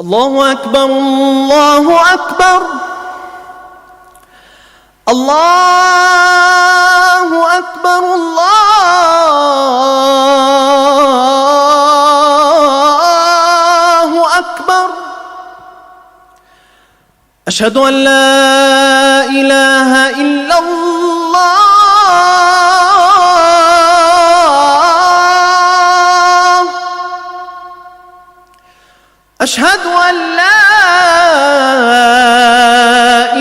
الله أكبر، الله أكبر، الله أكبر، الله أكبر. أشهد أن لا إله إلا الله. أشهد أن لا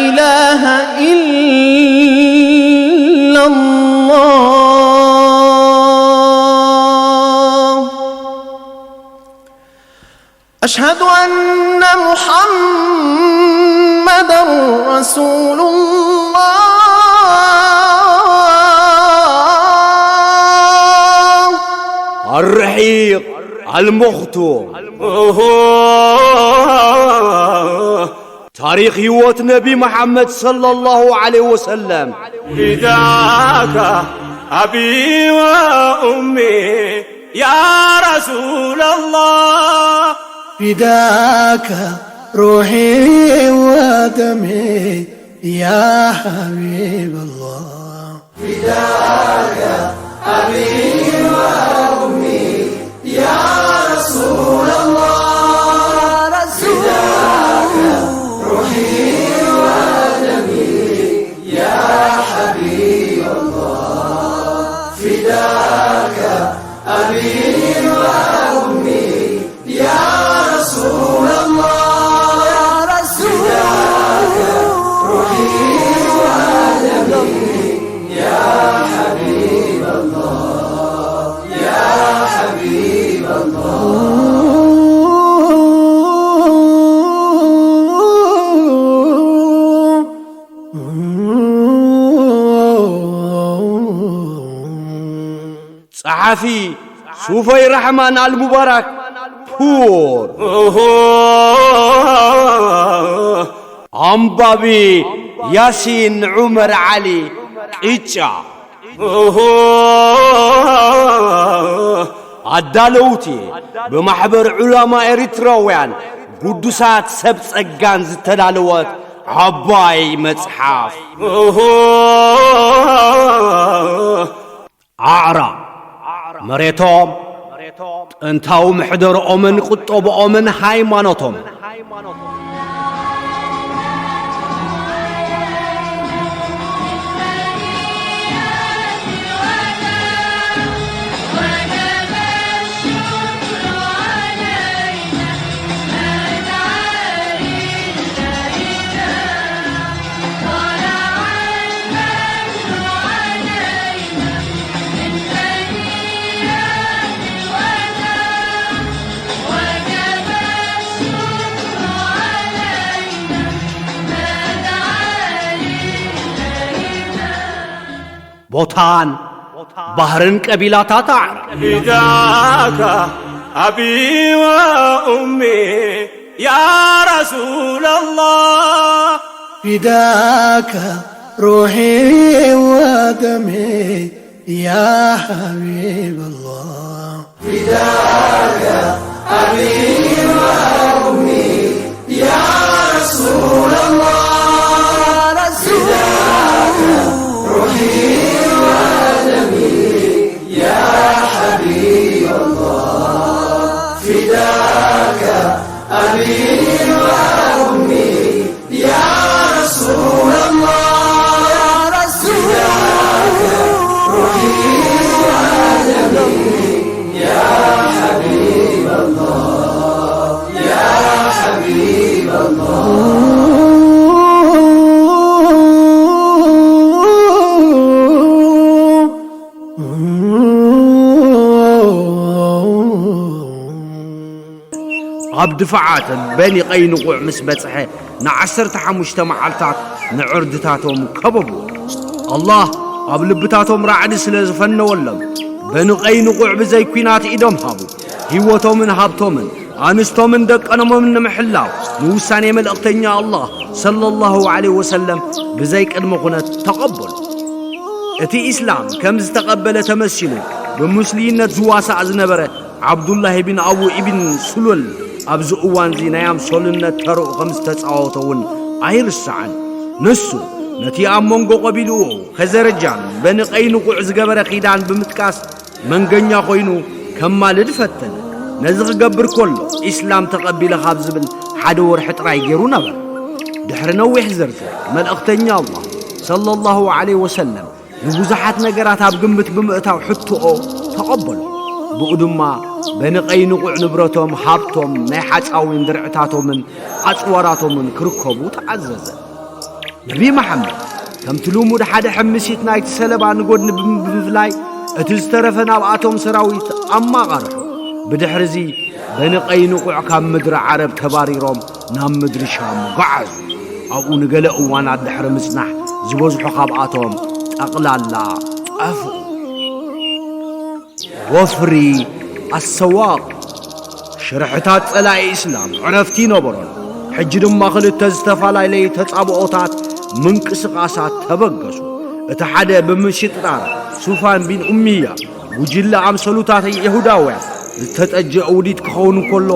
إله إلا الله. أشهد أن محمدا رسول الله. الرحيق المختوم. ታሪኽ ህይወት ነቢ መሓመድ ሰለላሁ ዐለይሂ ወሰለም። فداك أبي وأمي يا رسول الله. فداك روحي ودمي يا حبيب الله. فداك أبي وأمي يا رسول الله. فداك روحي ودمي يا حبيب الله. فداك أبي وأمي يا رسول الله. يا رسول الله. روحي ودمي يا حبيب الله، يا حبيب الله. ጸሓፊ ሱፈይ ራሕማን ኣልሙባራክ ፑር። ኣንባቢ ያሲን ዑመር ዓሊ ቅጫ። ኣዳለውቲ ብማሕበር ዑላማ ኤሪትራውያን ግዱሳት ሰብ ጸጋን ዝተዳለወት ዓባይ መጽሓፍ። ኣዕራብ፣ መሬቶም፣ ጥንታዊ ምሕደርኦምን ቁጠብኦምን ሃይማኖቶም። ቦታን ባህርን ቀቢላታት ኣዕራብ። فداك أبي وأمي يا رسول الله. فداك روحي ودمي يا حبيب الله. فداك أبي وأمي يا رسول الله. يا رسول الله. فداك روحي ودمي يا حبيب الله. فداك أبي وأمي يا رسول الله. يا رسول الله. روحي ودمي يا حبيب الله، يا حبيب الله. ኣብ ድፋዓት በኒ ቀይንቑዕ ምስ በጽሐ፣ ንዓሰርተ ሓሙሽተ መዓልታት ንዕርድታቶም ከበብዎ። ኣላህ ኣብ ልብታቶም ራዕዲ ስለ ዝፈነወሎም፣ በኒ ቀይንቑዕ ብዘይ ኲናት ኢዶም ሃቡ። ህይወቶምን ሃብቶምን፣ ኣንስቶምን ደቀኖምን ንምሕላው፣ ንውሳኔ መልእኽተኛ ኣላህ ሰለላሁ ዐለይሂ ወሰለም ብዘይ ቅድመ ኩነት ተቐበሉ። እቲ ኢስላም ከም ዝተቐበለ ተመሲሉ፣ ብሙስሊምነት ዝዋሳእ ዝነበረ ዓብዱላሂ ቢን ኣቡ ኢብን ሱሉል ኣብዚ እዋንዚ ናይ ኣምሶልነት ተርኡ ከም ዝተጻወተ እውን ኣይርሳዕን። ንሱ ነቲ ኣብ መንጎ ቀቢልኡ ኸዘረጃን በኒ ቀይንቑዕ ዝገበረ ኺዳን ብምጥቃስ መንገኛ ኮይኑ ከማልድ ፈተነ። ነዚ ክገብር ከሎ ኢስላም ተቐቢለ ካብ ዝብል ሓደ ወርሒ ጥራይ ገይሩ ነበረ። ድሕሪ ነዊሕ ዝርዝር መልእኽተኛ ኣላህ ሰለላሁ ዐለይሂ ወሰለም ንብዙሓት ነገራት ኣብ ግምት ብምእታው ሕቶኦ ተቐበሎ። ብኡ ድማ በኒ ቀይንቑዕ ንብረቶም፣ ሃብቶም፣ ናይ ሓፃዊን ድርዕታቶምን ኣፅዋራቶምን ክርከቡ ተኣዘዘ። ነቢ መሓመድ ከምቲ ልሙድ ሓደ ሕምሲት ናይቲ ሰለባ ንጎድኒ ብም- ብምፍላይ እቲ ዝተረፈ ናብኣቶም ሰራዊት ኣማቓርሑ። ብድሕርዚ በኒ ቀይንቑዕ ካብ ምድሪ ዓረብ ተባሪሮም ናብ ምድሪ ሻም ጎዓዙ። ኣብኡ ንገለ እዋናት ድሕሪ ምጽናሕ ዝበዝሑ ካብኣቶም ጠቕላላ ጠፍኡ። ወፍሪ ኣሰዋቕ ሽርሕታት ጸላኢ ኢስላም ዕረፍቲ ነበሮን። ሕጂ ድማ ክልተ ዝተፈላለለዩ ተጻብኦታት ምንቅስቓሳት ተበገሱ። እቲ ሓደ ብምሽጥጣር ሱፋን ቢን ኡምያ ጉጅለ ኣምሰሉታት የሁዳውያን ዝተጠጀ ውዲት ክኸውን ከሎ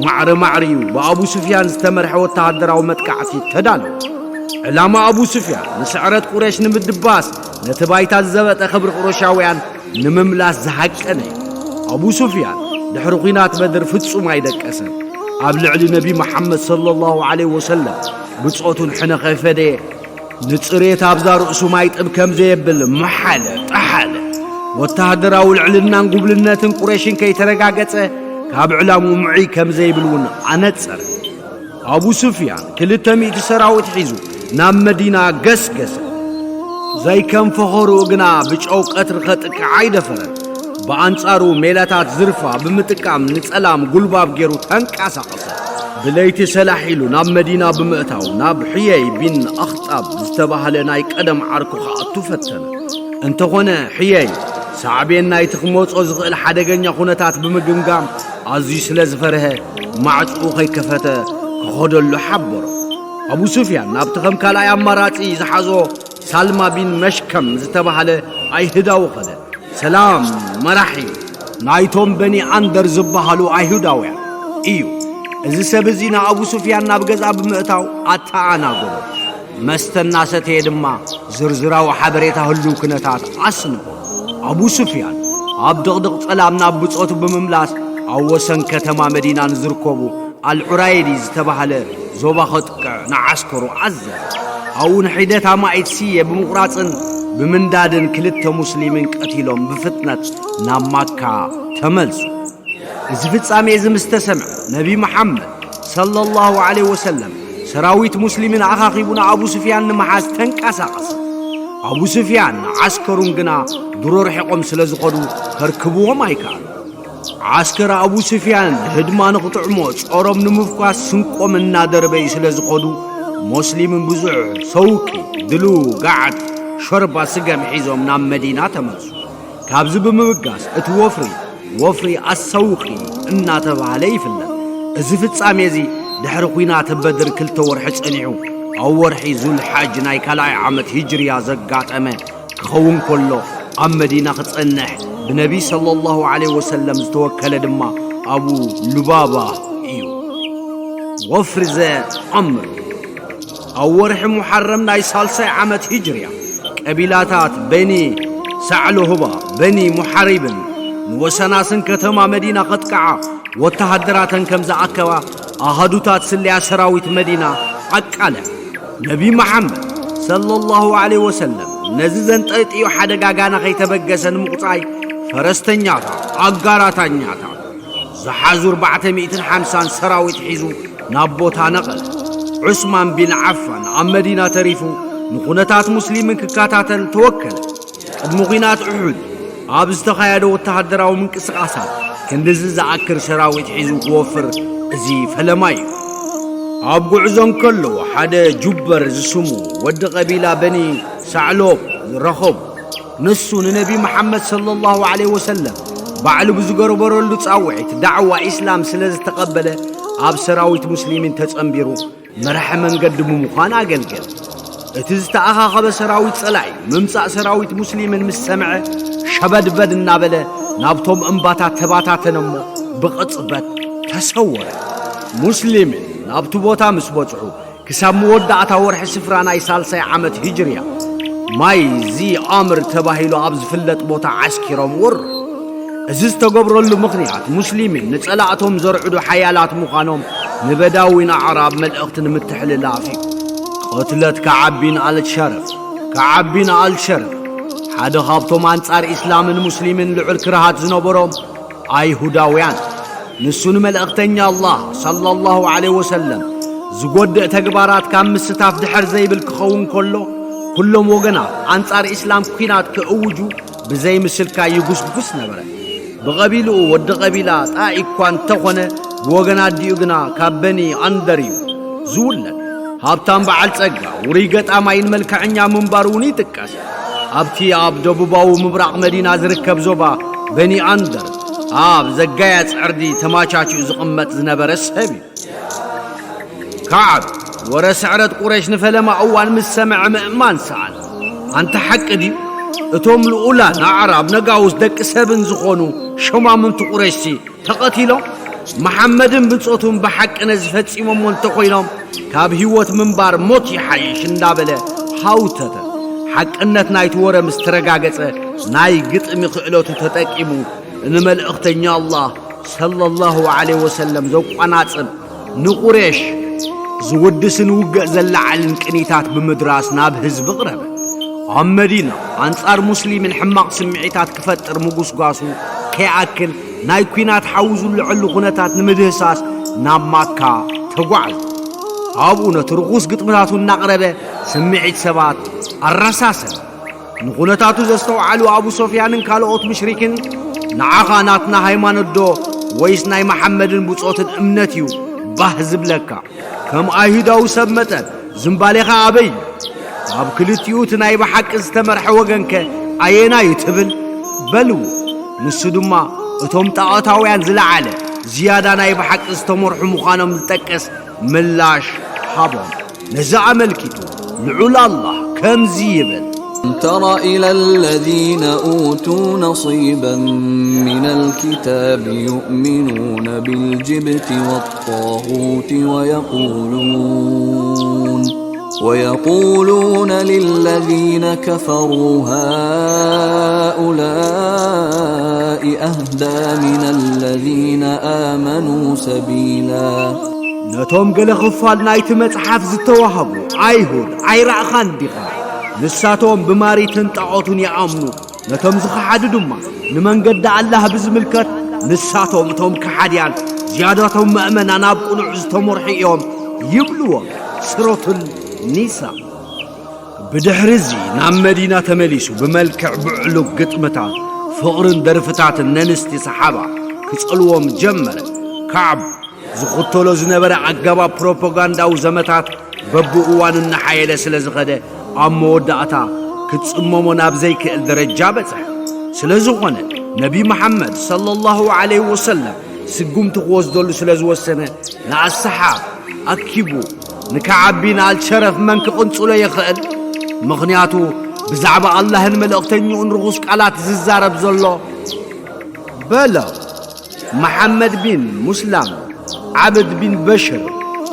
ማዕረ ማዕሪኡ ብኣቡ ስፍያን ዝተመርሐ ወተሃደራዊ መጥቃዕቲ ተዳለወ። ዕላማ ኣቡ ስፍያን ንስዕረት ቁሬሽ ንምድባስ ነቲ ባይታ ዝዘበጠ ክብሪ ቁረሻውያን ንምምላስ ዝሃቀነ እዩ። ኣቡ ሱፍያን ድሕሪ ኲናት በድር ፍጹም ኣይደቀሰን። ኣብ ልዕሊ ነቢ መሓመድ ሰለላሁ ዐለይሂ ወሰለም ብጾቱን ሕነ ከይፈደየ ንጽሬት ኣብዛ ርእሱ ማይ ጥብ ከም ዘየብል መሓለ ጠሓለ። ወተሃደራዊ ልዕልናን ጉብልነትን ቁሬሽን ከይተረጋገጸ ካብ ዕላሙ ምዕይ ከም ዘይብል እውን ኣነጸረ። ኣቡ ሱፍያን ክልተ ሚእቲ ሰራዊት ሒዙ ናብ መዲና ገስገሰ። ዘይከም ፈኸርኡ ግና ብጨው ቀትሪ ኸጥቅዕ ኣይደፈረን። ብኣንጻሩ ሜላታት ዝርፋ ብምጥቃም ንጸላም ጉልባብ ገይሩ ተንቀሳቐሰ። ብለይቲ ሰላሕ ኢሉ ናብ መዲና ብምእታው ናብ ሕየይ ቢን ኣኽጣብ ዝተባህለ ናይ ቀደም ዓርኩ ክኣቱ ፈተነ። እንተኾነ ሕየይ ሳዕቤን ናይቲ ክመጾ ዝኽእል ሓደገኛ ኩነታት ብምግምጋም ኣዝዩ ስለ ዝፈርሀ ማዕጽኡ ከይከፈተ ክኸደሉ ሓበሮ። ኣቡ ሱፍያን ናብቲ ከም ካልኣይ ኣማራጺ ዝሓዞ ሳልማ ቢን መሽከም ዝተባህለ ኣይሁዳዊ ኸደ። ሰላም መራሒ ናይቶም በኒ ኣንደር ዝበሃሉ ኣይሁዳውያን እዩ። እዚ ሰብ እዚ ንኣቡ ሱፍያን ናብ ገዛ ብምእታው ኣተኣናገዶ። መስተ እናሰተየ ድማ ዝርዝራዊ ሓበሬታ ህሉው ኩነታት ኣስንቖ። ኣቡ ሱፍያን ኣብ ድቕድቕ ጸላም ናብ ብጾቱ ብምምላስ ኣብ ወሰን ከተማ መዲና ንዝርከቡ ኣልዑራይዲ ዝተባህለ ዞባ ኸጥቅዕ ንዓስከሩ ኣዘዘ። ኣብኡ ንሒደት ኣማኢት ስየ ብምቑራጽን ብምንዳድን ክልተ ሙስሊምን ቀቲሎም ብፍጥነት ናብ ማካ ተመልሱ። እዚ ፍጻሜ እዚ ምስ ተሰምዐ ነቢ መሓመድ ሰለላሁ ዐለይሂ ወሰለም ሰራዊት ሙስሊምን ኣኻኺቡ ንኣቡ ስፍያን ንምሓዝ ተንቀሳቐሰ። ኣቡ ስፍያን ዓስከሩን ግና ድሮ ርሒቖም ስለ ዝኸዱ ከርክብዎም ኣይከኣሉ። ዓስከር ኣቡ ስፍያን ህድማ ንኽጥዕሞ ጾሮም ንምፍኳስ ስንቆም እናደርበዩ ስለ ዝኾዱ፣ ሞስሊምን ብዙሕ ሰውቂ፣ ድሉ፣ ጋዓት፣ ሾርባ ስገም ሒዞም ናብ መዲና ተመልሱ። ካብዚ ብምብጋስ እቲ ወፍሪ፣ ወፍሪ ኣሰውቂ እናተባህለ ይፍለጥ። እዚ ፍጻሜ እዚ ድሕሪ ኲናት በድር ክልተ ወርሒ ጸኒሑ፣ ኣብ ወርሒ ዙልሓጅ ናይ ካልኣይ ዓመት ሂጅርያ ዘጋጠመ ክኸውን ከሎ፣ ኣብ መዲና ክጸንሕ ብነቢ ሰለላሁ ዐለይሂ ወሰለም ዝተወከለ ድማ ኣቡ ሉባባ እዩ። ወፍሪ ዘ ኣምር ኣብ ወርሒ ሙሓረም ናይ ሳልሳይ ዓመት ሂጅርያ፣ ቀቢላታት በኒ ሳዕሎሁባ፣ በኒ ሙሓሪብን ንወሰናስን ከተማ መዲና ከጥቅዓ ወተሃደራተን ከም ዝኣከባ ኣሃዱታት ስለያ ሰራዊት መዲና ኣቃልዐ። ነቢ መሓመድ ሰለላሁ ዐለይሂ ወሰለም ነዚ ዘንጠልጥዮ ሓደጋ ጋና ከይተበገሰ ንምቑጻይ ፈረስተኛታት፣ ኣጋራታኛታት ዝሓዙ ኣርባዕተ ሚእትን ሓምሳን ሰራዊት ሒዙ ናብ ቦታ ነቐለ። ዑስማን ቢን ዓፋን ኣብ መዲና ተሪፉ ንኹነታት ሙስሊምን ክከታተል ተወከለ። ቅድሚ ኲናት ኡሑድ ኣብ ዝተኻየደ ወተሃደራዊ ምንቅስቓሳት ክንድዚ ዝኣክል ሰራዊት ሒዙ ክወፍር እዚ ፈለማ እዩ። ኣብ ጉዕዞ እንከለዉ ሓደ ጁበር ዝስሙ ወዲ ቀቢላ በኒ ሳዕሎብ ረኸቡ። ንሱ ንነቢ መሓመድ ሰለላሁ ዐለይሂ ወሰለም ባዕሉ ብዝገበረሉ ጻውዒት ዳዕዋ ኢስላም ስለ ዝተቐበለ ኣብ ሰራዊት ሙስሊሚን ተጸንቢሩ መራሒ መንገዲ ብምዃን ኣገልገለ። እቲ ዝተኣኻኸበ ሰራዊት ጸላኢ ምምጻእ ሰራዊት ሙስሊምን ምስ ሰምዐ ሸበድበድ እናበለ ናብቶም እምባታት ተባታተነ እሞ ብቕጽበት ተሰወረ። ሙስሊምን ናብቲ ቦታ ምስ በጽሑ ክሳብ መወዳእታ ወርሒ ስፍራ ናይ ሳልሳይ ዓመት ሂጅርያ ማይ ዚ ኣምር ተባሂሉ ኣብ ዝፍለጥ ቦታ ዓስኪሮም ወሩ። እዚ ዝተገብረሉ ምኽንያት ሙስሊሚን ንጸላእቶም ዘርዕዱ ሓያላት ምዃኖም ንበዳዊን ኣዕራብ መልእኽቲ ንምትሕልላፍ እዩ። ቅትለት ከዓብ ቢን ኣልሸረፍ። ከዓብ ቢን ኣልሸረፍ ሓደ ካብቶም ኣንጻር ኢስላምን ሙስሊምን ልዑል ክርሃት ዝነበሮም ኣይሁዳውያን። ንሱ ንመልእኽተኛ ኣላህ ሰለላሁ ዐለይሂ ወሰለም ዝጎድእ ተግባራት ካብ ምስታፍ ድሕር ዘይብል ክኸውን ከሎ፣ ኩሎም ወገናት ኣንጻር ኢስላም ኲናት ክእውጁ ብዘይ ምስልካ ይጉስጉስ ነበረ። ብቐቢልኡ ወዲ ቀቢላ ጣኢ እኳ እንተኾነ፣ ብወገን ኣዲኡ ግና ካብ በኒ ኣንደር እዩ ዝውለድ። ሃብታም በዓል ጸጋ፣ ውሩይ ገጣማይን መልክዐኛ ምንባሩ እውን ይጥቀስ። ኣብቲ ኣብ ደቡባዊ ምብራቕ መዲና ዝርከብ ዞባ በኒ ኣንደር፣ ኣብ ዘጋያጽ ዕርዲ ተማቻችኡ ዝቕመጥ ዝነበረ ሰብ እዩ። ከዓብ ወረ ስዕረት ቁረሽ ንፈለማ እዋን ምስ ሰምዐ ምእማን ሰኣን፣ ኣንታ ሓቂ ድዩ? እቶም ልኡላን ኣዕራብ ነጋውስ ደቂ ሰብን ዝኾኑ ሸማምንቲ ቁረሽሲ ተቐቲሎም? መሓመድን ብጾቱን ብሓቂ ነዚ ፈጺሞሞ እንተኾይኖም፣ ካብ ህይወት ምንባር ሞት ይሓይሽ እንዳበለ ሃውተተ። ሓቅነት ናይቲ ወረ ምስ ተረጋገጸ፣ ናይ ግጥሚ ክእለቱ ተጠቂሙ ንመልእኽተኛ ኣላህ ሰለላሁ ዐለይሂ ወሰለም ዘቋናጽብ፣ ንቁሬሽ ዝውድስን ውግእ ዘለዓዕልን ቅኒታት ብምድራስ ናብ ህዝቢ ቅረበ። ኣብ መዲና ኣንጻር ሙስሊምን ሕማቕ ስምዒታት ክፈጥር ምጉስጓሱ ከይኣክል፣ ናይ ኲናት ሓዊ ዝውልዐሉ ኩነታት ንምህሳስ ናብ ማካ ተጓዓዘ። ኣብኡ ነቲ ርኹስ ግጥምታቱ እናቕረበ ስምዒት ሰባት ኣረሳሰን። ንኹነታቱ ዘስተውዓሉ ኣቡ ሶፍያንን ካልኦት ሙሽሪክን፣ "ንዓኻ ናትና ሃይማኖት ዶ ወይስ ናይ መሓመድን ብጾትን እምነት እዩ ባህ ዝብለካ? ከም ኣይሁዳዊ ሰብ መጠን ዝምባሌኻ ኣበይ እዩ? ካብ ክልቲኡ እቲ ናይ ብሓቂ ዝተመርሐ ወገንከ ኣየናይ እዩ?" ትብል በልዎ። ንሱ ድማ እቶም ጣዖታውያን ዝለዓለ ዝያዳ ናይ ብሓቂ ዝተመርሑ ምዃኖም ዝጠቅስ ምላሽ ሃቦም። ነዚ ኣመልኪቱ ልዑል ኣላህ ከምዚ ይብል። تر إلى الذين أوتوا نصيبا من الكتاب يؤمنون بالجبت والطاغوت ويقولون ويقولون للذين كفروا هؤلاء أهدى من الذين آمنوا سبيلا. ነቶም ገለ ክፋል ናይቲ መጽሓፍ ዝተዋህቡ ኣይሁድ ኣይረኣኻን ዲኻ? ንሳቶም ብማሪትን ጣዖቱን ይኣምኑ፣ ነቶም ዝኸሓዱ ድማ ንመንገዲ ኣላህ ብዝምልከት፣ ንሳቶም እቶም ከሓድያን ዝያዳቶም መእመናን ኣብ ቅኑዕ ዝተመርሑ እዮም ይብልዎም። ሱረቱል ኒሳ። ብድሕሪ እዚ ናብ መዲና ተመሊሱ ብመልክዕ ብዕሉግ ግጥምታት፣ ፍቕርን ደርፍታትን ነንስቲ ሰሓባ ክጸልዎም ጀመረ። ከዓብ ዝኽተሎ ዝነበረ ኣገባብ ፕሮፓጋንዳዊ ዘመታት በብእዋኑ እናሓየለ ስለ ዝኸደ፣ ኣብ መወዳእታ ክትጽመሞ ናብ ዘይክእል ደረጃ በጽሐ። ስለ ዝኾነ፣ ነቢ መሓመድ ሰለላሁ ዐለይሂ ወሰለም ስጉምቲ ክወስደሉ ስለ ዝወሰነ፣ ንኣሰሓብ ኣኪቡ ንከዓብ ቢን ኣልሸረፍ መን ክቕንጽሎ ይኽእል? ምኽንያቱ ብዛዕባ ኣላህን መልእኽተኛኡን ርኹስ ቃላት ዝዛረብ ዘሎ። በሎ፣ መሓመድ ቢን ሙስላም፣ ዓብድ ቢን በሽር፣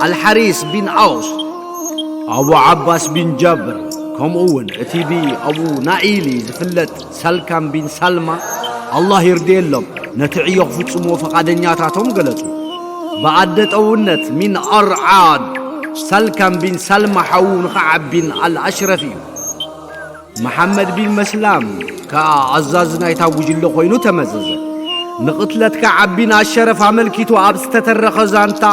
ኣልሓሪስ ቢን ኣውስ፣ ኣቡ ዓባስ ቢን ጃብር፣ ከምኡ እውን እቲ ብኣቡ ናኢሊ ዝፍለጥ ሳልካም ቢን ሳልማ፣ ኣላህ ይርድየሎም፣ ነቲ ዕዮ ክፍጽምዎ ፈቓደኛታቶም ገለጹ። ብኣደ ጠውነት ሚን ኣርዓድ፣ ሳልካም ቢን ሳልማ ሓዉ ንኸዓብ ቢን ኣልኣሽረፍ እዩ። መሓመድ ቢን መስላም ከኣ ኣዛዚ ናይታ ጉጅለ ኮይኑ ተመዘዘ። ንቕትለት ከዓብ ቢን ኣሸረፍ ኣመልኪቱ ኣብ ዝተተረኸ ዛንታ፣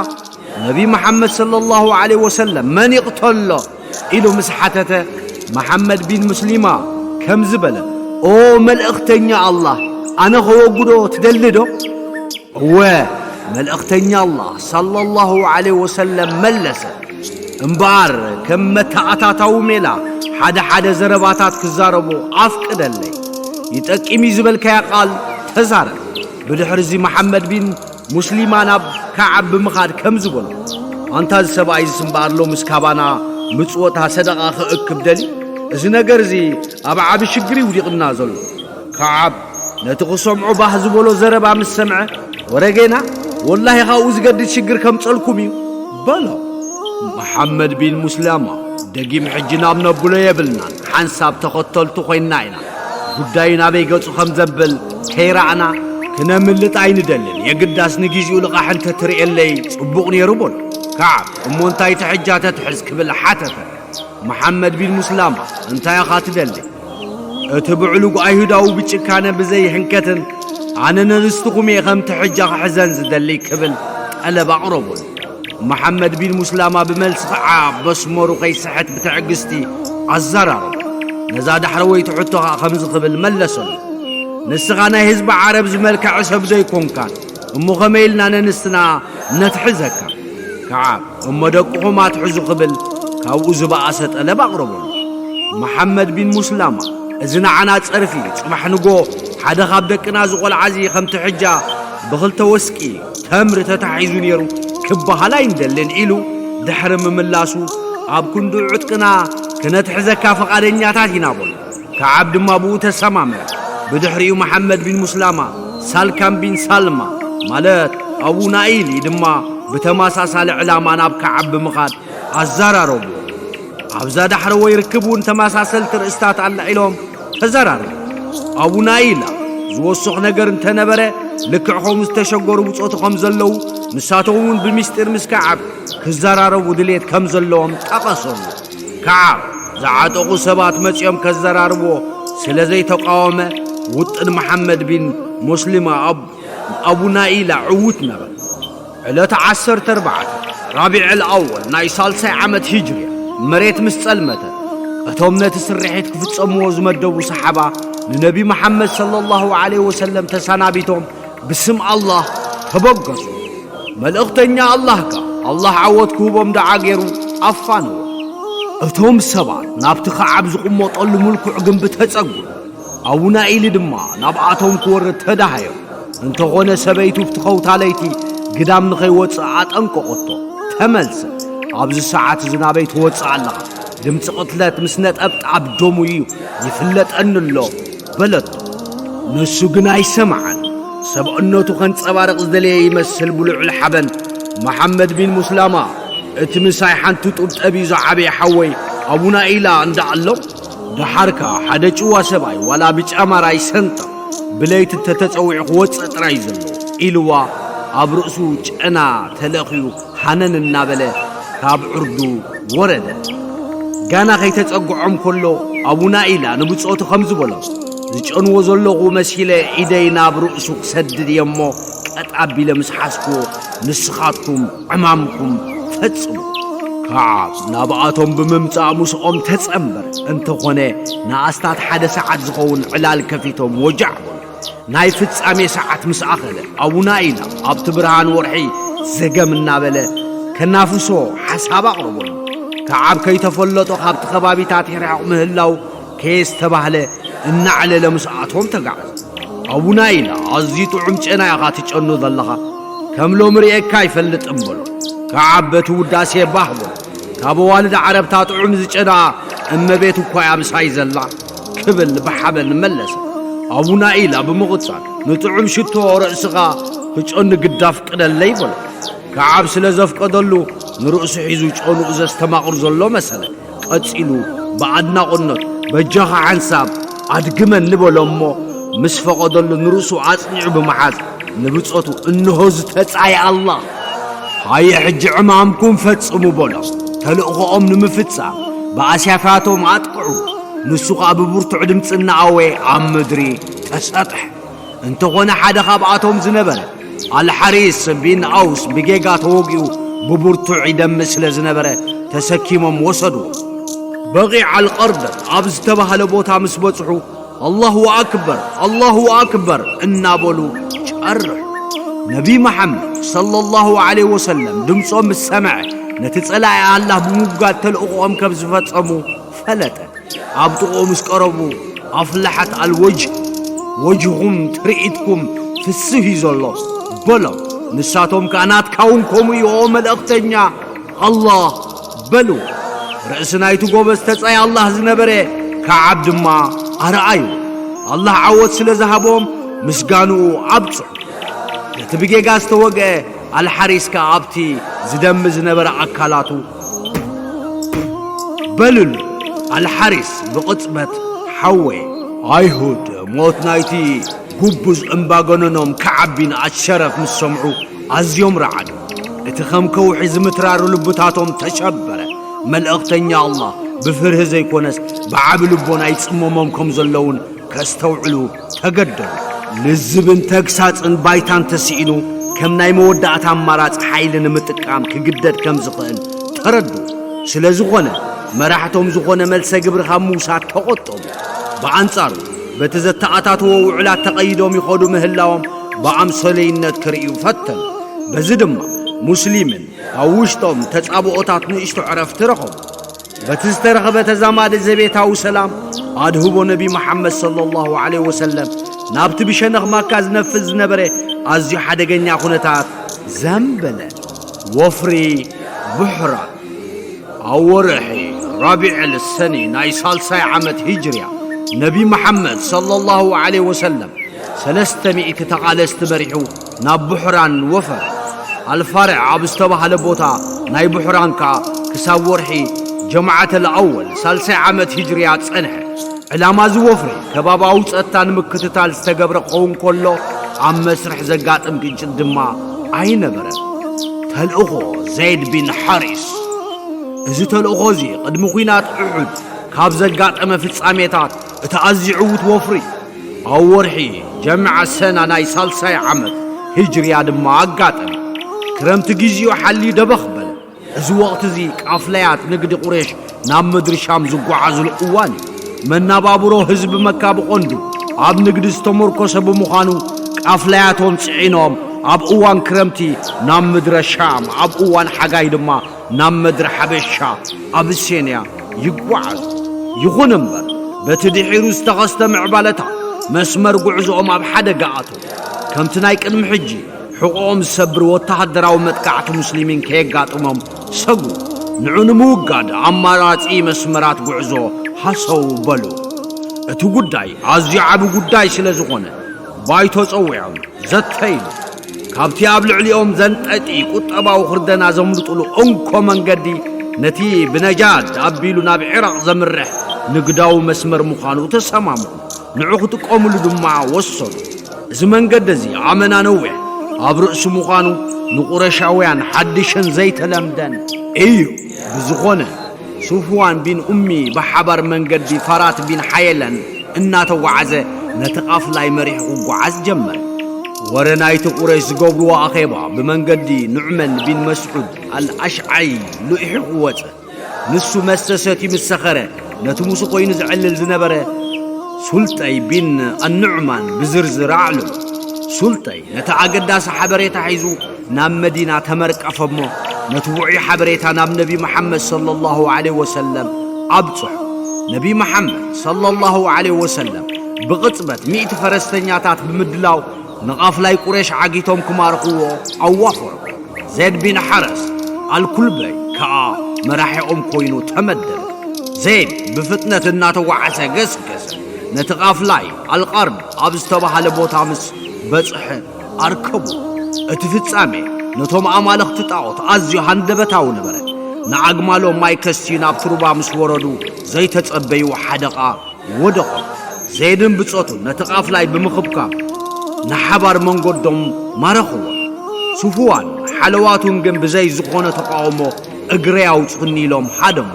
ነቢ መሓመድ ሰለላሁ ዐለይሂ ወሰለም መን ይቕተሎ ኢሉ ምስ ሓተተ፣ መሓመድ ቢን ሙስሊማ ከምዚ በለ፣ "ኦ መልእኽተኛ ኣላህ፣ ኣነ ከወግዶ ትደሊ ዶ?" "እወ፣ መልእኽተኛ ኣላህ ሰለላሁ ዐለይሂ ወሰለም መለሰ። እምበኣር ከም መተኣታታዊ ሜላ ሓደ ሓደ ዘረባታት ክዛረቦ ኣፍቅደለይ። ይጠቅም እዩ ዝበልካያ ቃል ተዛረብ።" ብድሕሪ እዚ መሓመድ ቢን ሙስሊማ ናብ ከዓብ ብምኻድ ከምዚ በሎ፣ "ኣንታ እዚ ሰብኣይ እዚ እምበኣር ሎምስ ካባና ምጽወታ ሰደቓ ክእክብ ደልዩ? እዚ ነገር እዚ ኣብ ዓቢ ሽግር እዩ ውዲቕና ዘሎ።" ከዓብ ነቲ ክሰምዖ ባህ ዝበሎ ዘረባ ምስ ሰምዐ፣ "ወረጌና፣ ወላሂ ካብኡ ዝገድድ ሽግር ከምጸልኩም እዩ" በሎ። መሓመድ ቢን ሙስላማ ደጊም ሕጂ ናብ ነብሎ የብልናን፣ ሓንሳብ ተኸተልቱ ኮይንና ኢና። ጉዳዩ ናበይ ገጹ ከም ዘብል ከይረኣና ክነምልጥ ኣይንደልን። የግዳስ ንጊዜኡ ልቓሕ እንተትርእየለይ ጽቡቕ ነይሩ በሎ። ከዓብ፣ "እሞ እንታይ ትሕጃ ተትሕዝ?" ክብል ሓተተ። መሓመድ ቢን ሙስላማ፣ "እንታይ ኢኻ ትደሊ?" "እቲ ብዕሉግ ኣይሁዳዊ ብጭካነ ብዘይ ህንከትን ኣነ ነንስትኹም እየ ከምቲ ሕጃ ክሕዘን ዝደሊ" ክብል ጠለብ ኣቕረቡሉ። መሓመድ ቢን ሙስላማ ብመልሲ ከዓ መስመሩ ከይስሕት ብትዕግስቲ ኣዘራረቦ። ነዛ ዳሕረወይቲ ሕቶ ከዓ ከምዚ ክብል መለሰሉ። "ንስኻ ናይ ህዝቢ ዓረብ ዝመልክዐ ሰብ ዘይኮንካን፣ እሞ ከመይ ኢልና ነንስትና ነትሕዘካ?" ከዓብ፣ "እሞ ደቅኹም ኣትሕዙ" ክብል ካብኡ ዝበኣሰ ጠለብ ኣቕረበሉ። መሓመድ ቢን ሙስላማ፣ "እዚ ንዓና ጸርፊ እዩ። ጽባሕ ንጎ ሓደ ካብ ደቅና ዝቖልዓ እዚ ከምቲ ሕጃ ብኽልተ ወስቂ ተምሪ ተታሒዙ ነይሩ ክበሃል ኣይንደልን" ኢሉ ድሕሪ ምምላሱ፣ ኣብ ክንድኡ ዕጥቅና ክነትሕዘካ ፍቓደኛታት ኢና በሉ። ከዓብ ድማ ብኡ ተሰማምዐ። ብድሕሪኡ መሓመድ ቢን ሙስላማ፣ ሳልካም ቢን ሳልማ፣ ማለት ኣቡ ናኢሊ ድማ ብተመሳሳሊ ዕላማ ናብ ከዓብ ብምኻድ ኣዘራረቡ። ኣብዛ ዳሕረወይ ርክብ እውን ተመሳሰልቲ ርእስታት ኣልዒሎም ተዘራረቡ። ኣቡ ናኢላ ዝወስኽ ነገር እንተነበረ፣ ልክዕ ከምኡ ዝተሸገሩ ብጾቱ ከም ዘለዉ፣ ንሳቶም እውን ብምስጢር ምስ ከዓብ ክዘራረቡ ድሌት ከም ዘለዎም ጠቐሰሉ። ከዓብ ዝዓጠቑ ሰባት መጺኦም ከዘራርብዎ ስለ ዘይተቃወመ፣ ውጥን መሓመድ ቢን ሙስሊማ ኣብ ኣቡ ናኢላ ዕዉት ነበረ። ዕለት ዓሰርተ ኣርባዕተ ራቢዕ ኣልኣወል ናይ ሳልሳይ ዓመት ሂጅርያ፣ መሬት ምስ ጸልመተ፣ እቶም ነቲ ስርሒት ክፍጸምዎ ዝመደቡ ሰሓባ ንነቢ መሓመድ ሰለላሁ ዐለይሂ ወሰለም ተሰናቢቶም ብስም ኣላህ ተበገሱ። መልእኽተኛ ኣላህ ከኣ ኣላህ ዓወት ክህቦም ደዓ ገይሩ ኣፋነዎም። እቶም ሰባት ናብቲ ከዓብ ዝቕመጠሉ ምልኩዕ ግንቢ ተጸጉ። ኣቡና ኢሊ ድማ ናብኣቶም ክወርድ ተዳሃዮም። እንተኾነ ሰበይቱ ኣብቲ ኸውታ ለይቲ ግዳም ንኸይወጽእ ኣጠንቀቐቶ። "ተመልሰ፣ ኣብዚ ሰዓት እዚ ናበይ ትወጽእ ኣለኻ? ድምፂ ቅትለት ምስ ነጠብጣብ ደሙ እዩ ይፍለጠኒ ኣሎ" በለቶ። ንሱ ግን ኣይሰምዓን። ሰብእነቱ ከንጸባርቕ ዝደለየ ይመስል ብልዑል ሓበን፣ "መሓመድ ቢን ሙስላማ፣ እቲ ምሳይ ሓንቲ ጡብ ጠብዩ ዝዓበየ ሓወይ ኣቡና ኢላ እንዳ ኣሎ፣ ደሓር ከኣ ሓደ ጭዋ ሰብኣይ ዋላ ብጫማር ኣይሰንጠቕ፣ ብለይቲ እንተተጸዊዑ ክወጽእ ጥራይ እዩ ዘለዎ" ኢልዋ ኣብ ርእሱ ጨና ተለኽዩ ሃነን እናበለ ካብ ዕርዱ ወረደ። ጋና ከይተጸግዖም ከሎ ኣቡና ኢላ ንብጾቱ ከምዚ በሎ፣ "ዝጨንዎ ዘለኹ መሲለ ኢደይ ናብ ርእሱ ክሰድድ እየ እሞ ቀጥ ኣቢለ ምስ ሓዝክዎ ንስኻትኩም ዕማምኩም ፈጽሙ።" ከዓብ ናብኣቶም ብምምጻእ ምስኦም ተጸንበረ። እንተኾነ ንኣስታት ሓደ ሰዓት ዝኸውን ዕላል ከፊቶም ወጃዕ በሉ። ናይ ፍጻሜ ሰዓት ምስ ኣኸለ ኣቡና ኢላ ኣብቲ ብርሃን ወርሒ ዘገም እናበለ ከናፍሶ ሓሳብ ኣቕረበሉ። ከዓብ ከይተፈለጦ ካብቲ ከባቢታት ይርሕቕ ምህላው ከየስተባህለ እናዕለለ ምስኣቶም ተጋዕዘ። ኣቡና ኢላ፣ "ኣዝዩ ጥዑም ጨና ኢኻ ትጨኑ ዘለኻ፣ ከም ሎሚ ርእየካ ኣይፈልጥን" በሎ። ከዓብ በቲ ውዳሴ ባህ በሎ። ካብ ኣዋልድ ዓረብታ ጥዑም ዝጨና እመቤት እኳ እያ ምሳይ ዘላ ክብል ብሓበን መለሰ። ኣቡና ኢላ ብምቕጻል፣ "ንጥዑም ሽቶ ርእስኻ ክጨኑ ግዳ ፍቅደለይ" በሎ። ከዓብ ስለ ዘፍቀደሉ ንርእሱ ሒዙ ጨንኡ ዘስተማቕር ዘሎ መሰለ። ቀጺሉ ብኣድናቖነት፣ "በጃኻ ሓንሳብ ኣድግመኒ" በሎ እሞ ምስ ፈቐደሉ ንርእሱ ኣጽኒዑ ብምሓዝ ንብጾቱ፣ "እንሆ ዝተጻየ ኣላህ፣ ሃየ ሕጂ ዕማምኩም ፈጽሙ" በሎ። ተልእኾኦም ንምፍጻም ብኣስያፋቶም ኣጥቅዑ። ንሱ ኸኣ ብብርቱዕ ድምጺ እናኣወየ ኣብ ምድሪ ተሰጥሐ። እንተኾነ ሓደ ካብኣቶም ዝነበረ ኣልሓሪስ ቢን ኣውስ ብጌጋ ተወጊኡ ብብርቱዕ ይደምእ ስለ ዝነበረ ተሰኪሞም ወሰድዎ። በቒዕ ኣልቀርደም ኣብ ዝተባህለ ቦታ ምስ በጽሑ፣ "ኣላሁ ኣክበር፣ ኣላሁ ኣክበር" እናበሉ ጨርሑ። ነቢ መሓመድ ሰለላሁ ዐለይሂ ወሰለም ድምጾም ምስ ሰምዐ፣ ነቲ ጸላኢ ኣላህ ብምውጋድ ተልእኾኦም ከም ዝፈጸሙ ፈለጠ። ኣብ ጥቕኡ ምስ ቀረቡ፣ "ኣፍለሐት ኣልወጅህ፣ ወጅህኹም፣ ትርኢትኩም ፍስህ እዩ ዘሎ" በሎም። ንሳቶም ከኣ፣ "ናትካ እውን ከምኡ እዩ ኦ መልእኽተኛ ኣላህ" በልዎ። ርእሲ ናይቲ ጎበዝ ተጻይ ኣላህ ዝነበረ ከዓብ ድማ ኣርኣዩ። ኣላህ ዓወት ስለ ዝሃቦም፣ ምስጋንኡ ኣብጽሑ። ነቲ ብጌጋ ዝተወግአ ኣልሓሪስ ከኣ ኣብቲ ዝደሚ ዝነበረ ኣካላቱ በልሉ። ኣልሓሪስ ብቕጽበት ሓወየ። ኣይሁድ ሞት ናይቲ ጉቡዝ እምባገነኖም ከዓቢን ኣሸረፍ ምስ ሰምዑ ኣዝዮም ረዓዱ። እቲ ከም ከውሒ ዝምትራሩ ልብታቶም ተሸበረ። መልእኽተኛ ኣላህ ብፍርሂ ዘይኮነስ ብዓቢ ልቦና ይጽመሞም ከም ዘለውን ከስተውዕሉ ተገደዱ። ልዝብን ተግሳጽን ባይታን ተስኢኑ ከም ናይ መወዳእታ ኣማራጺ ሓይሊ ንምጥቃም ክግደድ ከም ዝኽእል ተረዱ። ስለ ዝኾነ መራሕቶም ዝኾነ መልሰ ግብሪ ካብ ምውሳድ ተቖጠቡ። ብኣንጻሩ በቲ ዘተኣታትዎ ውዕላት ተቐይዶም ይኸዱ ምህላዎም ብኣምሰለይነት ክርእዩ ፈተኑ። በዚ ድማ ሙስሊምን ኣብ ውሽጦም ተጻብኦታት ንእሽቶ ዕረፍቲ ረኸቡ። በቲ ዝተረኸበ ተዛማዲ ዘቤታዊ ሰላም ኣድህቦ ነቢ መሓመድ ሰለላሁ ዐለይሂ ወሰለም ናብቲ ብሸነኽ ማካ ዝነፍስ ዝነበረ ኣዝዩ ሓደገኛ ኩነታት ዘንበለ። ወፍሪ ቡሕራን። ኣብ ወርሒ ራቢዕል ሰኒ ናይ ሳልሳይ ዓመት ሂጅርያ ነቢ መሓመድ ሰለላሁ ዐለይሂ ወሰለም ሰለስተ ሚእቲ ተቓለስቲ መሪሑ ናብ ቡሕራን ወፈረ። ኣልፋርዕ ኣብ ዝተባህለ ቦታ ናይ ቡሕራን ከኣ ክሳብ ወርሒ ጀማዓተል ኣወል ሳልሳይ ዓመት ሂጅርያ ጸንሐ። ዕላማ እዚ ወፍሪ ከባባዊ ጸጥታ ንምክትታል ዝተገብረ ክኸውን ከሎ ኣብ መስርሕ ዘጋጥም ግጭት ድማ ኣይነበረን። ተልእኾ ዘይድ ቢን ሓሪስ። እዚ ተልእኾ እዚ ቅድሚ ኲናት ኡሑድ ካብ ዘጋጠመ ፍጻሜታት እቲ ኣዝዩ ዕዉት ወፍሪ ኣብ ወርሒ ጀምዓ ሰና ናይ ሳልሳይ ዓመት ሂጅርያ ድማ ኣጋጠመ። ክረምቲ ግዜኡ ሓልዩ ደበኽ በለ። እዚ ወቕቲ እዚ ቃፍላያት ንግዲ ቁሬሽ ናብ ምድሪ ሻም ዝጓዓዙሉ እዋን እዩ። መናባብሮ ህዝቢ መካ ብቐንዱ ኣብ ንግዲ ዝተመርኮሰ ብምዃኑ ቃፍላያቶም ጽዒኖም ኣብ እዋን ክረምቲ ናብ ምድረ ሻም ኣብ እዋን ሓጋይ ድማ ናብ ምድሪ ሓበሻ ኣብሴንያ ይጓዓዙ። ይኹን እምበር በቲ ድሒሩ ዝተኸስተ ምዕባለታት መስመር ጉዕዞኦም ኣብ ሓደጋ ኣተዉ። ከምቲ ናይ ቅድሚ ሕጂ ሕቖኦም ዝሰብር ወተሃደራዊ መጥቃዕቲ ሙስሊሚን ከየጋጥሞም ሰጉ። ንዑ ንምውጋድ ኣማራጺ መስመራት ጉዕዞ ሃሰው በሉ። እቲ ጉዳይ ኣዝዩ ዓቢ ጉዳይ ስለ ዝኾነ ባይቶ ጸዊዖም ዘተ ኢሉ። ካብቲ ኣብ ልዕሊኦም ዘንጠጢ ቁጠባዊ ክርደና ዘምልጡሉ እንኮ መንገዲ ነቲ ብነጃድ ኣቢሉ ናብ ዒራቕ ዘምርሕ ንግዳዊ መስመር ምዃኑ ተሰማምዑ። ንዑ ክጥቀሙሉ ድማ ወሰኑ። እዚ መንገዲ እዚ ኣመና ነዊሕ ኣብ ርእሲ ምዃኑ ንቁረሻውያን ሓድሽን ዘይተለምደን እዩ። ብዝኾነ ሱፍዋን ቢን ኡሚ ብሓባር መንገዲ ፋራት ቢን ሓየለን እናተጓዓዘ ነቲ ቃፍላይ መሪሑ ክጓዓዝ ጀመረ። ወረ ናይቲ ቁረሽ ዝገብርዎ ኣኼባ ብመንገዲ ኑዕመን ቢን መስዑድ ኣልኣሽዓይ ልኢሑ ወጸ። ንሱ መስተ ሰትዩ ምስ ሰኸረ ነቲ ምስኡ ኮይኑ ዝዕልል ዝነበረ ሱልጠይ ቢን ኣኑዕማን ብዝርዝር ኣዕለሎ። ሱልጠይ ነቲ ኣገዳሲ ሓበሬታ ሒዙ ናብ መዲና ተመርቀፈ እሞ ነቲ ውዑይ ሓበሬታ ናብ ነቢ መሓመድ ሰለላሁ ዐለይሂ ወሰለም ኣብጽሖ። ነቢ መሓመድ ሰለላሁ ዐለይሂ ወሰለም ብቕጽበት ሚእቲ ፈረስተኛታት ብምድላው ንቓፍላይ ቁሬሽ ዓጊቶም ክማርኽዎ ኣዋፈሩ። ዜድ ቢን ሓረስ ኣልኩልበይ ከኣ መራሒኦም ኮይኑ ተመደበ። ዜድ ብፍጥነት እናተጓዓዘ ገስገሰ። ነቲ ቃፍላይ ኣልቃርብ ኣብ ዝተባህለ ቦታ ምስ በጽሐ ኣርከቡ። እቲ ፍጻሜ ነቶም ኣማልኽቲ ጣዖት ኣዝዩ ሃንደበታዊ ነበረ። ንኣግማሎም ማይ ከስትዩ ናብቲ ሩባ ምስ ወረዱ ዘይተጸበይዎ ሓደቓ ወደቖም። ዜድን ብጾቱን ነቲ ቃፍላይ ብምኽብካብ ንሓባር መንገዶም ማረኽዎ። ሱፍዋን ሓለዋቱን ግን ብዘይ ዝኾነ ተቃውሞ እግረይ ኣውጽኡኒ ኢሎም ሃደሙ።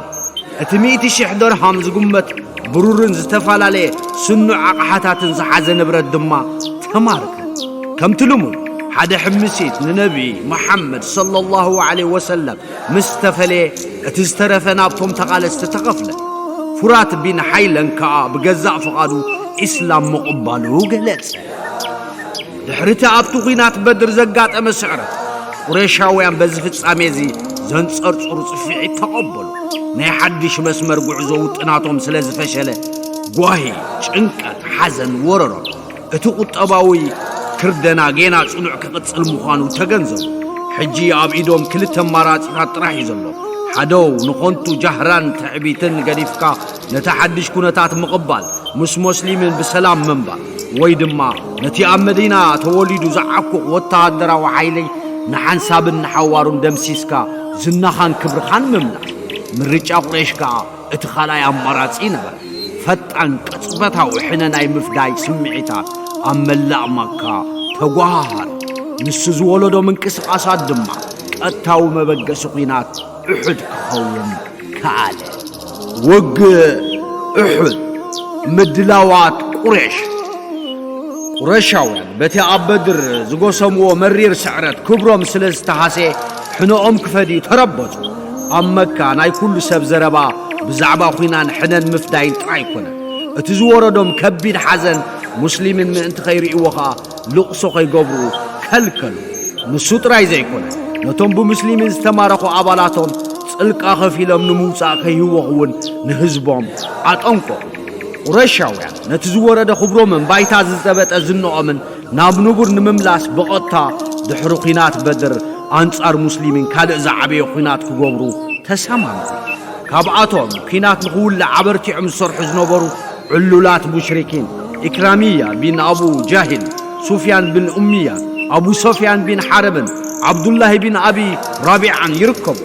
እቲ ሚእቲ ሽሕ ደርሃም ዝግመት ብሩርን ዝተፈላለየ ስኑዕ ኣቕሓታትን ዝሓዘ ንብረት ድማ ተማርከ። ከምቲ ልሙድ ሓደ ሕምሲት ንነቢ መሓመድ ሰለላሁ ዐለይሂ ወሰለም ምስ ተፈለየ እቲ ዝተረፈ ናብቶም ተቓለስቲ ተኸፍለ። ፉራት ቢን ሓይለን ከኣ ብገዛእ ፍቓዱ ኢስላም ምቕባሉ ገለጸ። ድሕሪ እቲ ኣብቲ ኲናት በድር ዘጋጠመ ስዕረት ቁሬሻውያን በዚ ፍጻሜ እዚ ዘንጸርጽሩ ጽፍዒት ተቐበሉ። ናይ ሓድሽ መስመር ጉዕዞ ውጥናቶም ስለ ዝፈሸለ ጓሂ፣ ጭንቀት፣ ሓዘን ወረሮም። እቲ ቁጠባዊ ክርደና ጌና ጽኑዕ ክቕጽል ምዃኑ ተገንዘቡ። ሕጂ ኣብ ኢዶም ክልተ ኣማራጺታት ጥራሕ እዩ ዘሎ። ሓደው ንኾንቱ ጃህራን ትዕቢትን ገዲፍካ ነቲ ሓድሽ ኩነታት ምቕባል፣ ምስ ሞስሊምን ብሰላም ምንባር። ወይ ድማ ነቲ ኣብ መዲና ተወሊዱ ዝዓኩኽ ወተሃደራዊ ሓይለይ ንሓንሳብን ንሓዋሩን ደምሲስካ ዝናኻን ክብርኻን ምምላስ። ምርጫ ቁረይሽ ከኣ እቲ ካልኣይ ኣማራጺ ነበረ። ፈጣን ቅጽበታዊ ሕነ ናይ ምፍዳይ ስምዒታት ኣብ መላእ ማካ ተጓሃሃረ። ንሱ ዝወለዶ ምንቅስቓሳት ድማ ቀጥታዊ መበገሲ ኲናት ኡሑድ ክኸውን ከኣለ። ውግእ ኡሑድ። ምድላዋት ቁሬሽ። ቁረሻውያን በቲ ኣብ በድር ዝጎሰምዎ መሪር ስዕረት ክብሮም ስለ ዝተሃስየ ሕነኦም ክፈድዩ ተረበጹ። ኣብ መካ ናይ ኩሉ ሰብ ዘረባ ብዛዕባ ኲናን ሕነን ምፍዳይን ጥራይ ኮነ። እቲ ዝወረዶም ከቢድ ሓዘን ሙስሊምን ምእንቲ ከይርእይዎ ኸኣ ልቕሶ ከይገብሩ ከልከሉ። ንሱ ጥራይ ዘይኮነ፣ ነቶም ብሙስሊምን ዝተማረኹ ኣባላቶም ጽልቃ ከፊሎም ንምውጻእ ከይህወኹ እውን ንህዝቦም ኣጠንቀቑ። ቁረሻውያን ነቲ ዝወረደ ክብሮምን ባይታ ዝዘበጠ ዝንኦምን ናብ ንቡር ንምምላስ ብቐጥታ ድሕሪ ኲናት በድር ኣንጻር ሙስሊሚን ካልእ ዝዓበየ ኲናት ክገብሩ ተሰማምዑ። ካብኣቶም ኲናት ንኽውልዕ ኣበርቲዖም ዝሰርሑ ዝነበሩ ዕሉላት ሙሽሪኪን፣ ኢክራሚያ ቢን ኣቡ ጃሂል፣ ሱፍያን ቢን ኡምያ፣ ኣቡ ሶፍያን ቢን ሓርብን ዓብዱላሂ ቢን ኣቢ ራቢዓን ይርከቡ።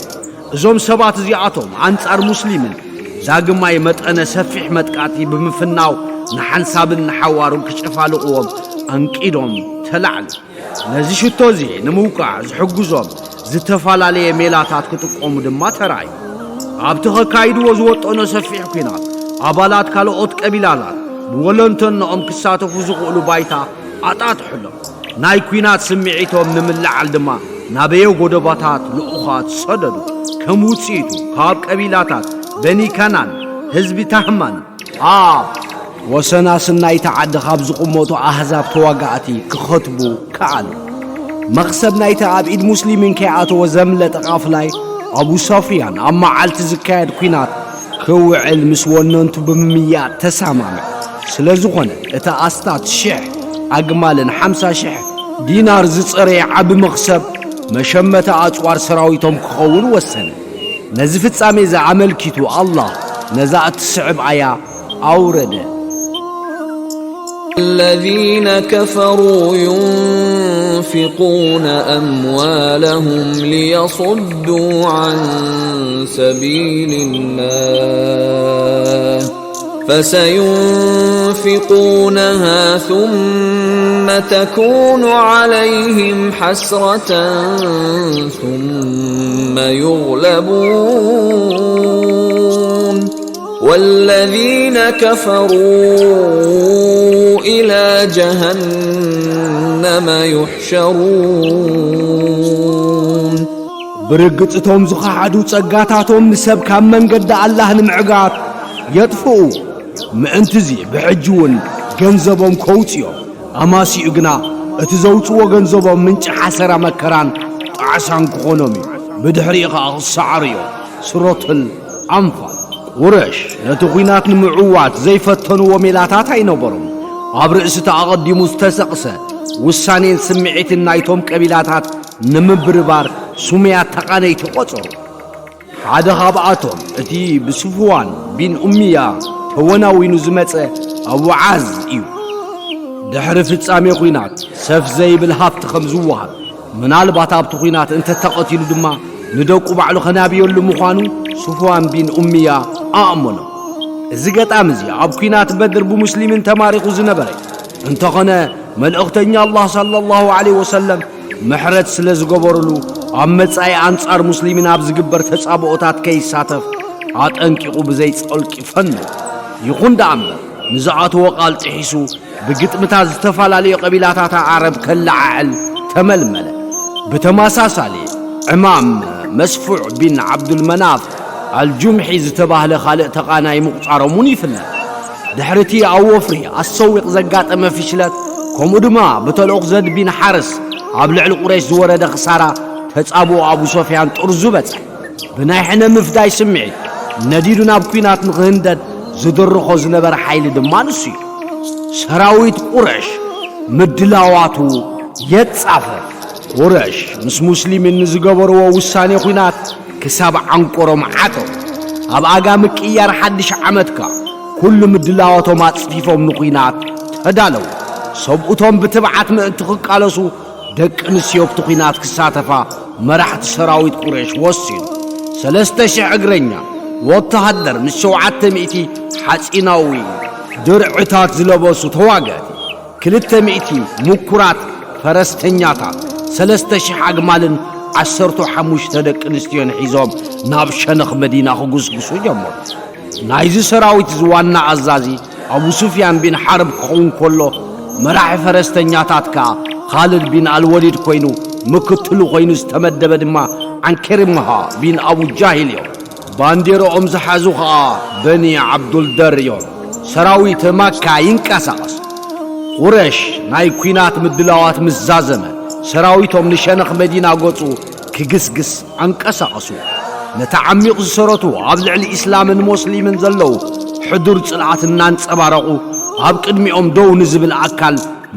እዞም ሰባት እዚኣቶም ኣንጻር ሙስሊምን ዳግማይ መጠነ ሰፊሕ መጥቃዕቲ ብምፍናው ንሓንሳብን ንሓዋሩን ክጨፋልቕዎም ኣንቂዶም ተላዕሉ። ነዚ ሽቶ እዚ ንምውቃዕ ዝሕግዞም ዝተፈላለየ ሜላታት ክጥቀሙ ድማ ተራእዩ። ኣብቲ ከካይድዎ ዝወጠኖ ሰፊሕ ኲናት ኣባላት ካልኦት ቀቢላታት ብወለንተንኦም ክሳተፉ ዝኽእሉ ባይታ ኣጣጥሑሎም። ናይ ኲናት ስምዒቶም ንምልዓል ድማ ናበየ ጎደባታት ልኡኻት ሰደዱ። ከም ውጽኢቱ ካብ ቀቢላታት በኒ ከናን፣ ህዝቢ ታህማን፣ ኣብ ወሰናስን ናይቲ ዓዲ ካብ ዝቕመጡ ኣህዛብ ተዋጋእቲ ክኸትቡ ከኣሉ። መኽሰብ ናይቲ ኣብ ኢድ ሙስሊሚን ከይኣተወ ዘምለጠ ቃፍላይ ኣቡ ሶፍያን ኣብ መዓልቲ ዝካየድ ኲናት ክውዕል ምስ ወነንቱ ብምምያጥ ተሰማምዕ። ስለ ዝኾነ እቲ ኣስታት ሽሕ ኣግማልን ሓምሳ ሽሕ ዲናር ዝጸረየ ዓቢ መኽሰብ መሸመተ ኣጽዋር ሰራዊቶም ክኸውን ወሰነ። ነዚ ፍጻሜ እዚ ኣመልኪቱ ኣላህ ነዛ እትስዕብ ኣያ ኣውረደ። الذين كفروا ينفقون أموالهم ليصدوا عن سبيل الله فسينفقونها ثم تكون عليهم حسرة ثم يغلبون والذين كفروا إلى جهنم يحشرون ብርግጽ እቶም ዝኸሓዱ ጸጋታቶም ንሰብ ካብ መንገዲ ኣላህ ንምዕጋት የጥፍኡ። ምእንትዚ ብሕጂ እውን ገንዘቦም ከውጽዮም፣ ኣማሲኡ ግና እቲ ዘውጽዎ ገንዘቦም ምንጪ ሓሰራ መከራን ጣዕሳን ክኾኖም እዩ። ብድሕሪኡ ኸኣ ክሰዓሩ እዮም። ሱረቱል ኣንፋል። ቁረሽ ነቲ ኲናት ንምዕዋት ዘይፈተንዎ ሜላታት ኣይነበሮም። ኣብ ርእሲ እቲ ኣቐዲሙ ዝተሰቕሰ ውሳኔን ስምዒትን ናይቶም ቀቢላታት ንምብርባር ስሙያት ተቓነይቲ ቆጸሩ። ሓደ ካብኣቶም እቲ ብስፍዋን ቢን ኡምያ ተወናዊኑ ዝመጸ ኣቡ ዓዝ እዩ። ድሕሪ ፍጻሜ ኲናት ሰፍ ዘይብል ሃብቲ ከም ዝወሃብ፣ ምናልባት ኣብቲ ኲናት እንተተቐቲሉ ድማ ንደቁ ባዕሉ ከናብየሉ ምዃኑ ስፍዋን ቢን ኡምያ ኣእመኖ። እዚ ገጣሚ እዚ ኣብ ኲናት በድር ብሙስሊሚን ተማሪኹ ዝነበረ እንተኾነ፣ መልእኽተኛ ኣላህ ሰለላሁ ዐለይሂ ወሰለም ምሕረት ስለ ዝገበሩሉ፣ ኣብ መጻኢ ኣንጻር ሙስሊሚን ኣብ ዝግበር ተጻብኦታት ከይሳተፍ ኣጠንቂቑ ብዘይ ጸልቂ ፈኑ። ይኹን ደኣ እምበር፣ ንዝኣተዎ ቃል ጥሒሱ ብግጥምታት ዝተፈላለዩ ቀቢላታት ዓረብ ከለዓዕል ተመልመለ። ብተመሳሳሊ፣ ዕማም መስፉዕ ቢን ዓብዱልመናፍ ኣልጁምሒ ዝተባህለ ካልእ ተቓናይ ምቑጻሮም እውን ይፍለጥ። ድሕሪ እቲ ኣብ ወፍሪ ኣሰዊቕ ዘጋጠመ ፍሽለት፣ ከምኡ ድማ ብተልኡኽ ዘድ ቢን ሓርስ ኣብ ልዕሊ ቁረይሽ ዝወረደ ክሳራ፣ ተጻብኦ ኣቡ ሶፍያን ጥርዙ በጽሐ። ብናይ ሕነ ምፍዳይ ስምዒት ነዲዱ ናብ ኲናት ንኽህንደድ ዝድርኾ ዝነበረ ሓይሊ ድማ ንሱ እዩ። ሰራዊት ቁረሽ ምድላዋቱ የጻፈፍ። ቁረሽ ምስ ሙስሊሚን ንዝገበርዎ ውሳኔ ኲናት ክሳብ ዓንቆሮም ዓጠው። ኣብ ኣጋ ምቅያር ሓድሽ ዓመትካ ኩሉ ምድላዋቶም ኣጽፊፎም ንኲናት ተዳለዉ። ሰብኡቶም ብትብዓት ምእንቲ ክቃለሱ፣ ደቂ ኣንስትዮ ኣብቲ ኲናት ክሳተፋ መራሕቲ ሰራዊት ቁሬሽ ወሲኑ። ሰለስተ ሽሕ እግረኛ ወተሃደር ምስ ሸውዓተ ሚእቲ ሓጺናዊ ድርዕታት ዝለበሱ ተዋጋእቲ፣ ክልተ ሚእቲ ምኩራት ፈረስተኛታት፣ ሰለስተ ሽሕ ኣግማልን ዓሰርተ ሓሙሽተ ደቂ ኣንስትዮን ሒዞም ናብ ሸነኽ መዲና ክጉስጉሱ ጀመሩ። ናይዚ ሰራዊት እዚ ዋና ኣዛዚ ኣቡ ሱፍያን ቢን ሓርብ ክኸውን ከሎ፣ መራሒ ፈረስተኛታት ከኣ ኻልድ ቢን ኣልወሊድ ኮይኑ፣ ምክትሉ ኮይኑ ዝተመደበ ድማ ዓንከሪምሃ ቢን ኣቡ ጃሂል እዮም። ባንዴራኦም ዝሓዙ ኸኣ በኒ ዓብዱልደር እዮም። ሰራዊት ማካ ይንቀሳቐስ። ቁረሽ ናይ ኲናት ምድላዋት ምስ ዛዘመ፣ ሰራዊቶም ንሸነኽ መዲና ገጹ ክግስግስ ኣንቀሳቐሱ። ነቲ ዓሚቕ ዝሰረቱ ኣብ ልዕሊ ኢስላምን ሞስሊምን ዘለዉ ሕዱር ጽልኣት እናንጸባረቑ፣ ኣብ ቅድሚኦም ደው ንዝብል ኣካል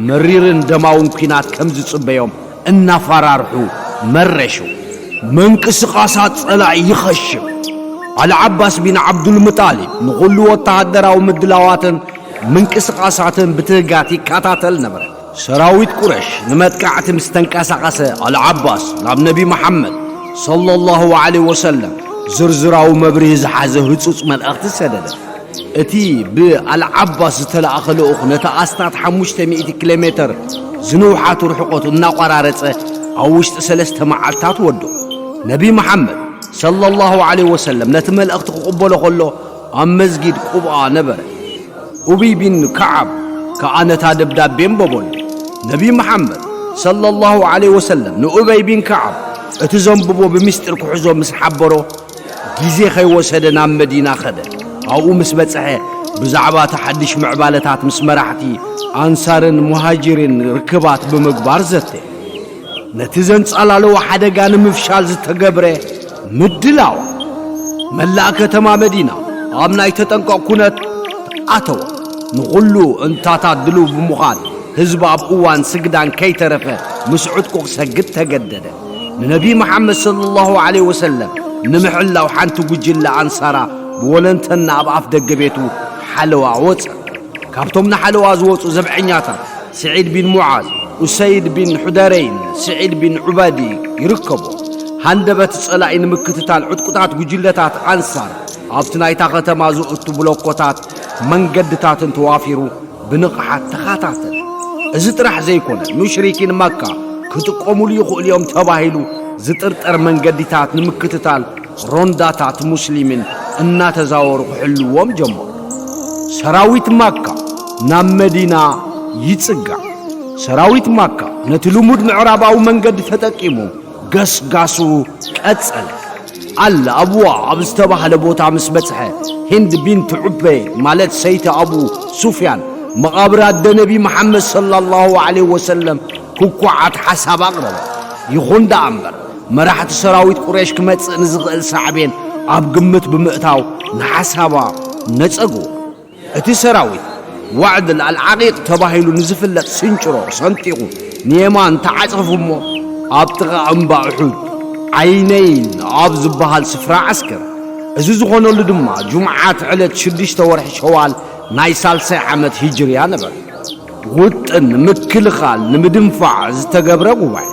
መሪርን ደማውን ኲናት ከም ዝጽበዮም እናፈራርሑ መረሹ። ምንቅስቓሳት ጸላኢ ይኸሽፍ። ኣልዓባስ ቢን ዓብዱልሙጣሊብ ንኹሉ ወተሃደራዊ ምድላዋትን ምንቅስቓሳትን ብትህጋት ይከታተል ነበረ። ሰራዊት ቁረሽ ንመጥቃዕቲ ምስ ተንቀሳቐሰ፣ ኣልዓባስ ናብ ነቢ መሓመድ ሰለላሁ ዐለይሂ ወሰለም ዝርዝራዊ መብርሂ ዝሓዘ ህጹጽ መልእኽቲ ሰደደ። እቲ ብኣልዓባስ ዝተላእኸ ልኡኽ ነቲ ኣስታት ሓሙሽተ ሚእቲ ኪሎ ሜተር ዝንውሓቱ ርሕቆት እናቋራረጸ ኣብ ውሽጢ ሰለስተ መዓልታት ወድቑ። ነቢ መሓመድ ሰለላሁ ዐለይሂ ወሰለም ነቲ መልእኽቲ ክቕበሎ ከሎ ኣብ መስጊድ ቁብኣ ነበረ። ኡበይ ቢን ከዓብ ከኣ ነታ ደብዳቤ ኣንበበሉ። ነቢ መሓመድ ሰለላሁ ዐለይሂ ወሰለም ንኡበይ ቢን ከዓብ እቲ ዘንብቦ ብምስጢር ክሕዞ ምስ ሓበሮ፣ ግዜ ከይወሰደ ናብ መዲና ኸደ። ኣብኡ ምስ በጽሐ፣ ብዛዕባ እቲ ሓድሽ ምዕባለታት ምስ መራሕቲ ኣንሳርን ሙሃጅሪን ርክባት ብምግባር ዘተ። ነቲ ዘንጻላለወ ሓደጋ ንምፍሻል ዝተገብረ ምድላዋ። መላእ ከተማ መዲና ኣብ ናይ ተጠንቀቕ ኩነት ኣተወ። ንኹሉ እንታታት ድሉው ብምዃን፣ ህዝቢ ኣብ እዋን ስግዳን ከይተረፈ ምስ ዕጥቁ ክሰግድ ተገደደ። ንነቢ መሓመድ ሰለላሁ ዐለይሂ ወሰለም ንምሕላው ሓንቲ ጉጅለ ኣንሳራ ብወለንተና ኣብ ኣፍ ደገ ቤቱ ሓለዋ ወጸ። ካብቶም ንሓለዋ ዝወጹ ዘብዐኛታት ስዒድ ቢን ሙዓዝ፣ ኡሰይድ ቢን ሑደረይን ስዒድ ቢን ዑባዲ ይርከቦ። ሃንደበት ጸላኢ ንምክትታል ዕጥቁታት ጉጅለታት ኣንሳር ኣብቲ ናይታ ከተማ ዝእቱ ብሎኮታት መንገድታትን ተዋፊሩ ብንቕሓት ተኸታተለ። እዚ ጥራሕ ዘይኮነ፣ ሙሽሪኪን መካ ክጥቀሙሉ ይኽእሉ እዮም ተባሂሉ ዝጥርጠር መንገዲታት ንምክትታል ሮንዳታት ሙስሊምን እናተዛወሩ ክሕልዎም ጀመሩ። ሰራዊት መካ ናብ መዲና ይጽጋዕ። ሰራዊት መካ ነቲ ልሙድ ምዕራባዊ መንገዲ ተጠቂሙ ገስጋሱ ቀጸለ። ኣል ኣብዋ ኣብ ዝተባህለ ቦታ ምስ በጽሐ፣ ሂንድ ቢንት ዑበይ፣ ማለት ሰይቲ ኣቡ ሱፍያን፣ መቓብር ኣደ ነቢ መሓመድ ሰለላሁ ዐለይሂ ወሰለም ክኳዓት ሓሳብ ኣቕረበ። ይኹን ደኣ እምበር፣ መራሕቲ ሰራዊት ቁረይሽ ክመጽእ ንዝኽእል ሳዕቤን ኣብ ግምት ብምእታው ንሓሳባ ነጸግዎ። እቲ ሰራዊት ዋዕድ ኣልዓቂቕ ተባሂሉ ንዝፍለጥ ስንጭሮ ሰንጢቑ ንየማን ተዓጸፉ እሞ፣ ኣብ ጥቓ እምባ እሑድ ዓይነይን ኣብ ዝበሃል ስፍራ ዓስከረ። እዚ ዝኾነሉ ድማ ጁምዓት ዕለት ሽዱሽተ ወርሒ ሸዋል ናይ ሳልሳይ ዓመት ሂጅርያ ነበረ። ውጥን ምክልኻል ንምድንፋዕ ዝተገብረ ጉባኤ።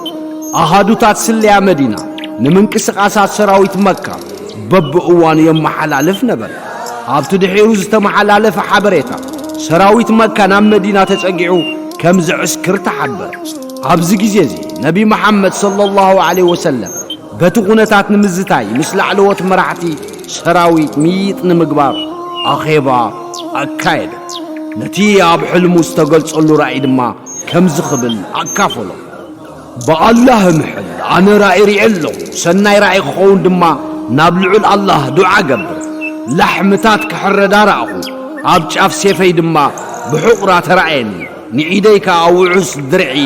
ኣሃዱታት ስለያ መዲና ንምንቅስቓሳት ሰራዊት መካ በብእዋኑ የመሓላልፍ ነበረ። ኣብቲ ድሒሩ ዝተመሓላለፈ ሓበሬታ፣ ሰራዊት መካ ናብ መዲና ተጸጊዑ ከም ዝዕስክር ተሓበረ። ኣብዚ ግዜ እዚ ነቢ መሓመድ ሰለላሁ ዐለይሂ ወሰለም በቲ ኩነታት ንምዝታይ ምስ ላዕለዎት መራሕቲ ሰራዊት ምይይጥ ንምግባር ኣኼባ ኣካየደ። ነቲ ኣብ ሕልሙ ዝተገልጸሉ ራእይ ድማ ከምዚ ክብል ኣካፈሎ። ብኣላህ እምሕል፣ ኣነ ራእይ ሪኤ ኣለኹ። ሰናይ ራእይ ክኸውን ድማ ናብ ልዑል ኣላህ ዱዓ ገብር። ላሕምታት ክሕረዳ ረኣኹ። ኣብ ጫፍ ሴፈይ ድማ ብሑቕራ ተራእየኒ። ንኢደይ ከኣ ውዑስ ድርዒ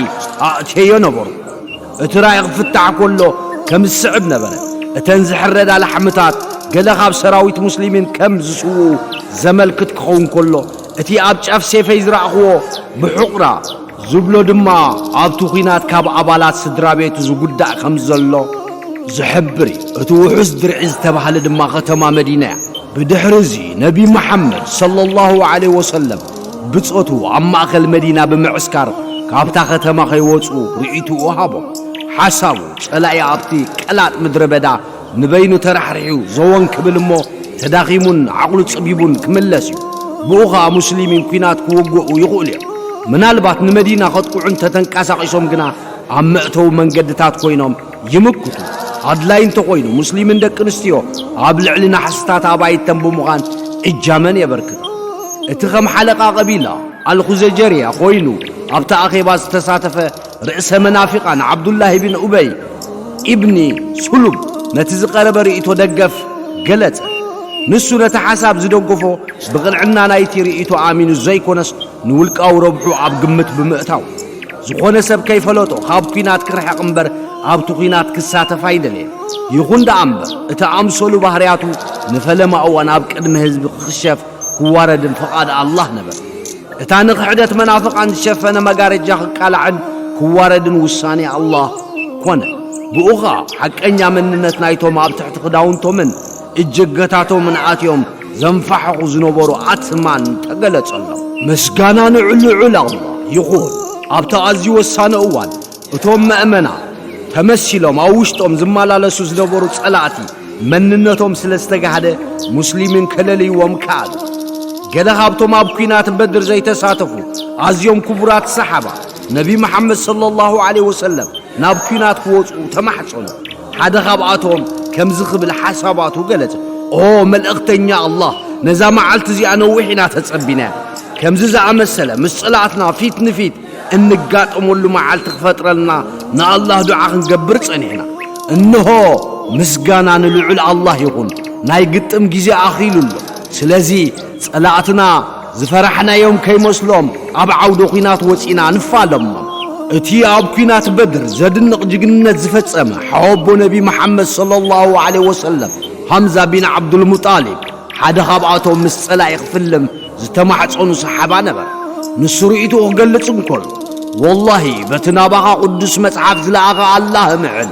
ኣእትየዮ ነበርኩ። እቲ ራእይ ክፍታሕ ከሎ ከም ዝስዕብ ነበረ። እተን ዝሕረዳ ላሕምታት ገለ ካብ ሰራዊት ሙስሊሚን ከም ዝስውኡ ዘመልክት ክኸውን ከሎ፣ እቲ ኣብ ጫፍ ሴፈይ ዝረኣኽዎ ብሑቕራ ዝብሎ ድማ ኣብቲ ኲናት ካብ ኣባላት ስድራ ቤቱ ዝጉዳእ ከም ዘሎ ዝሕብር እዩ። እቲ ውሑስ ድርዒ ዝተባህለ ድማ ከተማ መዲና እያ። ብድሕሪ እዚ ነቢ መሓመድ ሰለላሁ ዐለይሂ ወሰለም ብጾቱ ኣብ ማእከል መዲና ብምዕስካር ካብታ ከተማ ከይወጹ ርእይትኡ ሃቦም። ሓሳቡ ጸላኢ ኣብቲ ቀላጥ ምድረ በዳ ንበይኑ ተራሕሪሑ ዘወን ክብል እሞ ተዳኺሙን ዓቕሉ ጽቢቡን ክምለስ እዩ። ብኡ ኸኣ ሙስሊሚን ኲናት ክውግኡ ይኽእሉ እዮም። ምናልባት ንመዲና ከጥቅዑ እንተተንቀሳቒሶም ግና ኣብ መእተዊ መንገድታት ኮይኖም ይምክቱ። ኣድላይ እንተኾይኑ ሙስሊምን ደቂ ኣንስትዮ ኣብ ልዕሊ ናሕስታት ኣባይተን ብምዃን እጃመን የበርክታ። እቲ ከም ሓለቓ ቀቢላ ኣልኹዘጀርያ ኮይኑ ኣብቲ ኣኼባ ዝተሳተፈ ርእሰ መናፊቓን ዓብዱላሂ ብን ኡበይ ኢብኒ ሱሉብ ነቲ ዝቐረበ ርእይቶ ደገፍ ገለጸ። ንሱ ነቲ ሓሳብ ዝደገፎ ብቕንዕና ናይቲ ርእይቶ ኣሚኑ ዘይኮነስ ንውልቃዊ ረብሑ ኣብ ግምት ብምእታው፣ ዝኾነ ሰብ ከይፈለጦ ካብ ኲናት ክርሕቕ እምበር ኣብቲ ኲናት ክሳተፍ ኣይደለየን። ይኹን ደኣ እምበር እቲ ኣምሰሉ ባህርያቱ ንፈለማ እዋን ኣብ ቅድሚ ህዝቢ ክኽሸፍ ክዋረድን ፍቓድ ኣላህ ነበረ። እታ ንኽሕደት መናፍቓን ዝሸፈነ መጋረጃ ክቃላዕን ክዋረድን ውሳኔ ኣላህ ኮነ። ብኡ ኸኣ ሓቀኛ መንነት ናይቶም ኣብ ትሕቲ ክዳውንቶምን እጀገታቶምን ኣትዮም ዘንፋሕኹ ዝነበሩ ኣትማን ተገለጸሎም። ምስጋና ንዕሉ ልዑል ኣላህ ይኹን። ኣብቲ ኣዝዩ ወሳኒ እዋን እቶም መእመናት ተመሲሎም ኣብ ውሽጦም ዝመላለሱ ዝነበሩ ጸላእቲ መንነቶም ስለ ዝተጋህደ ሙስሊሚን ከለልይዎም ከኣሉ። ገለ ካብቶም ኣብ ኲናት በድር ዘይተሳተፉ ኣዝዮም ክቡራት ሰሓባ ነቢ መሓመድ ሰለላሁ ዐለይሂ ወሰለም ናብ ኲናት ክወጹ ተማሕጸኑ። ሓደ ካብኣቶም ከምዚ ክብል ሓሳባቱ ገለጸ፣ ኦ መልእኽተኛ ኣላህ፣ ነዛ መዓልቲ እዚኣ ነዊሕ ኢና ተጸቢናያ። ከምዚ ዝኣመሰለ ምስ ጸላእትና ፊት ንፊት እንጋጠመሉ መዓልቲ ክፈጥረልና ንኣላህ ዱዓ ክንገብር ጸኒሕና። እንሆ ምስጋና ንልዑል ኣላህ ይኹን፣ ናይ ግጥም ግዜ ኣኺሉ ኣሎ። ስለዚ ጸላእትና ዝፈራሕናዮም ከይመስሎም ኣብ ዓውደ ኲናት ወጺና ንፋለሞም። እቲ ኣብ ኲናት በድር ዘድንቕ ጅግንነት ዝፈጸመ ሓወቦ ነቢ መሓመድ ሰለላሁ ዐለይሂ ወሰለም ሃምዛ ቢን ዓብዱልሙጣሊብ ሓደ ካብኣቶም ምስ ጸላኢ ክፍልም ዝተማሕጸኑ ሰሓባ ነበረ። ንሱ ርእይትኡ ክገልጽ እንከሎ፣ ወላሂ በቲ ናባኻ ቅዱስ መጽሓፍ ዝለኣኸ ኣላህ እምዕል፣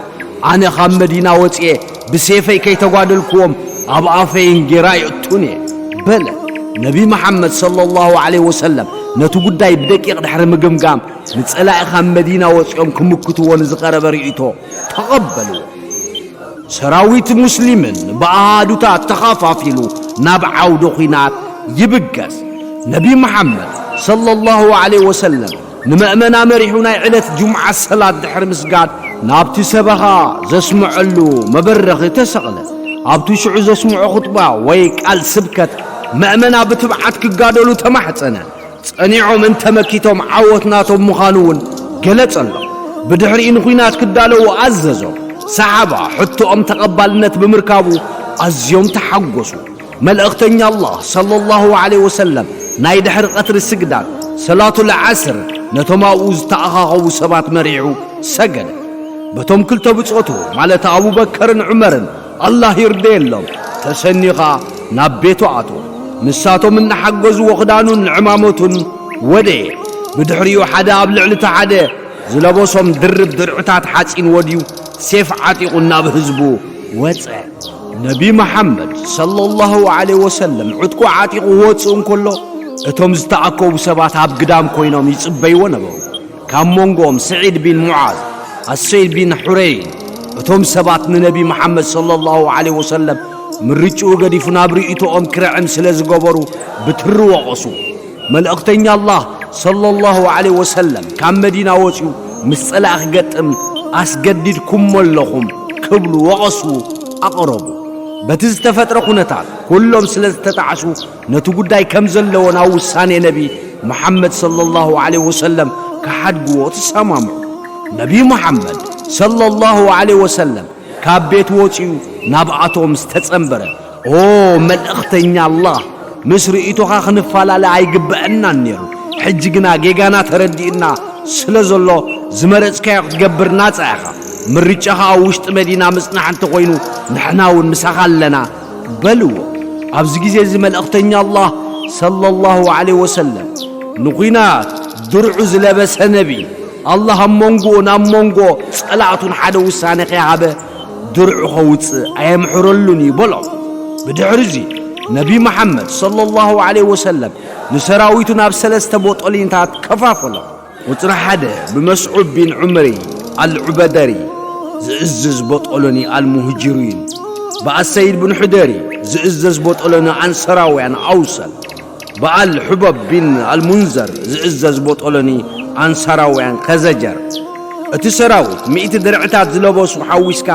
ኣነ ካብ መዲና ወጽኤ ብሴፈይ ከይተጓደልክዎም ኣብ ኣፈይ እንጌራ የእቱን እየ በለ። ነቢ መሓመድ ሰለላሁ ዐለይሂ ወሰለም ነቲ ጉዳይ ብደቂቕ ድሕሪ ምግምጋም ንጸላኢ ካብ መዲና ወጺኦም ክምክትዎ ንዝቐረበ ርእይቶ ተቐበልዎ። ሰራዊት ሙስሊምን ብኣሃዱታት ተኻፋፊሉ ናብ ዓውደ ኹናት ይብገስ። ነቢ መሓመድ ሰለላሁ ዐለይሂ ወሰለም ንመእመና መሪሑ ናይ ዕለት ጁምዓ ሰላት ድሕሪ ምስጋድ ናብቲ ሰበኻ ዘስምዐሉ መበረኺ ተሰቕለ። ኣብቲ ሽዑ ዘስምዖ ኹጥባ ወይ ቃል ስብከት መእመና ብትብዓት ክጋደሉ ተማሕጸነ። ጸኒዖም እንተመኪቶም ዓወት ናቶም ምዃኑ እውን ገለጸሎም። ብድሕሪኡ ንኹናት ክዳለዉ ኣዘዞም። ሰሓባ ሕቶኦም ተቐባልነት ብምርካቡ ኣዝዮም ተሓጎሱ። መልእኽተኛ ኣላህ ሰለላሁ ዐለይሂ ወሰለም ናይ ድሕሪ ቀትሪ ስግዳን ሰላቱል ዓስር ነቶም ኣብኡ ዝተኣኻኸቡ ሰባት መሪሑ ሰገደ። በቶም ክልተ ብጾቱ ማለት ኣቡበከርን ዑመርን ኣላህ ይርደየሎም ተሰንዩ ኸኣ ናብ ቤቱ ኣትዎ። ንሳቶም እናሓገዝዎ ክዳኑን ዕማመቱን ወደየ። ብድሕሪኡ ሓደ ኣብ ልዕሊ እቲ ሓደ ዝለበሶም ድርብ ድርዕታት ሓጺን ወድዩ ሴፍ ዓጢቑ ናብ ህዝቡ ወጸ። ነቢ መሓመድ ሰለላሁ ዐለይሂ ወሰለም ዕጥቁ ዓጢቑ ክወጽእ እንከሎ እቶም ዝተኣከቡ ሰባት ኣብ ግዳም ኮይኖም ይጽበይዎ ነበሩ። ካብ መንጎኦም ስዒድ ቢን ሙዓዝ፣ ኣሰይድ ቢን ሑረይን፣ እቶም ሰባት ንነቢ መሓመድ ሰለላሁ ዐለይሂ ወሰለም ምርጭኡ ገዲፉ ናብ ርእይቶኦም ክርዕም ስለ ዝገበሩ ብትሪ ወቐሱ። መልእኽተኛ ኣላህ ሰለላሁ ዐለይሂ ወሰለም ካብ መዲና ወጺኡ ምስ ጸላኢ ክገጥም ኣስገዲድኩሞ ኣለኹም ክብሉ ወቐሱ ኣቕረቡ። በቲ ዝተፈጥረ ኩነታት ኩሎም ስለ ዝተጣዕሱ ነቲ ጉዳይ ከም ዘለዎ ናብ ውሳኔ ነቢ መሓመድ ሰለላሁ ዐለይሂ ወሰለም ክሓድግዎ ተሰማምዑ። ነቢ መሓመድ ሰለላሁ ዐለይሂ ወሰለም ካብ ቤት ወጺኡ ናብኣቶም ዝተጸንበረ፣ ኦ መልእኽተኛ ኣላህ፣ ምስ ርእይቶኻ ክንፈላለ ኣይግበአናን ነይሩ። ሕጂ ግና ጌጋና ተረዲእና ስለ ዘሎ ዝመረጽካዮ ክትገብር ናጻ ኢኻ። ምርጫኻ ኣብ ውሽጢ መዲና ምጽናሕ እንተኾይኑ ንሕና እውን ምሳኻ ኣለና በልዎ። ኣብዚ ግዜ እዚ መልእኽተኛ ኣላህ ሰለላሁ ዐለይሂ ወሰለም ንኹናት ድርዑ ዝለበሰ ነቢ ኣላህ ኣብ መንጎኡ ናብ መንጎ ጸላእቱን ሓደ ውሳኔ ከይሃበ ድርዑ ከውጽእ ኣየምሕረሉን እዩ በሎም። ብድሕሪ እዚ ነቢ መሓመድ ሰለላሁ ዐለይሂ ወሰለም ንሰራዊቱ ናብ ሰለስተ ቦጦሊንታት ከፋፈሎ። ቁጽሪ ሓደ ብመስዑብ ቢን ዑመሪ ኣልዑበደሪ ዝእዝዝ ቦጦሎኒ ኣልሙህጅሪን፣ ብኣሰይድ ብን ሑደሪ ዝእዘዝ ቦጦሎኒ ኣንሰራውያን ኣውሰል፣ ብኣል ሑበብ ቢን ኣልሙንዘር ዝእዘዝ ቦጦሎኒ ኣንሳራውያን ከዘጀር። እቲ ሰራዊት ሚእቲ ድርዕታት ዝለበሱ ሓዊስካ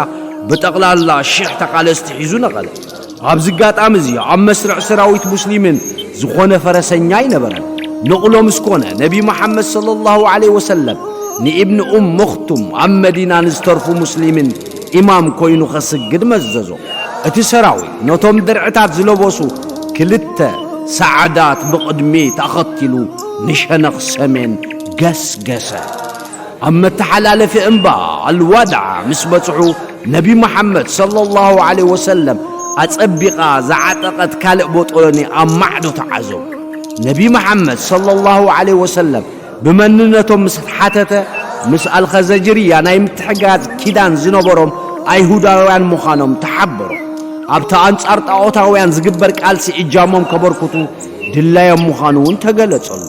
ብጠቕላላ ሽሕ ተቓለስቲ ሒዙ ነቐለ። ኣብዚ ኣጋጣሚ እዚ ኣብ መስርዕ ሰራዊት ሙስሊምን ዝኾነ ፈረሰኛ ኣይነበረን። ንቕሎ ምስ ኮነ ነቢ መሓመድ ሰለላሁ ዐለይሂ ወሰለም ንኢብን ኡም መኽቱም ኣብ መዲና ንዝተርፉ ሙስሊምን ኢማም ኮይኑ ከስግድ መዘዞ። እቲ ሰራዊት ነቶም ድርዕታት ዝለበሱ ክልተ ሰዓዳት ብቕድሚት ኣኸቲሉ ንሸነኽ ሰሜን ገስገሰ። ኣብ መተሓላለፊ እምባ ኣልዋድዓ ምስ በጽሑ ነቢ መሓመድ ሰለላሁ ዐለይሂ ወሰለም ኣጸቢቓ ዝዓጠቐት ካልእ ቦጦሎኒ ኣብ ማዕዶ ተዓዘቡ። ነቢ መሓመድ ሰለላሁ ዐለይሂ ወሰለም ብመንነቶም ምስ ሓተተ፣ ምስ ኣልኸዘጅርያ ናይ ምትሕጋዝ ኪዳን ዝነበሮም ኣይሁዳውያን ምዃኖም ተሓበሮ። ኣብቲ ኣንጻር ጣዖታውያን ዝግበር ቃልሲ እጃሞም ከበርክቱ ድላዮም ምዃኑ እውን ተገለጸሉ።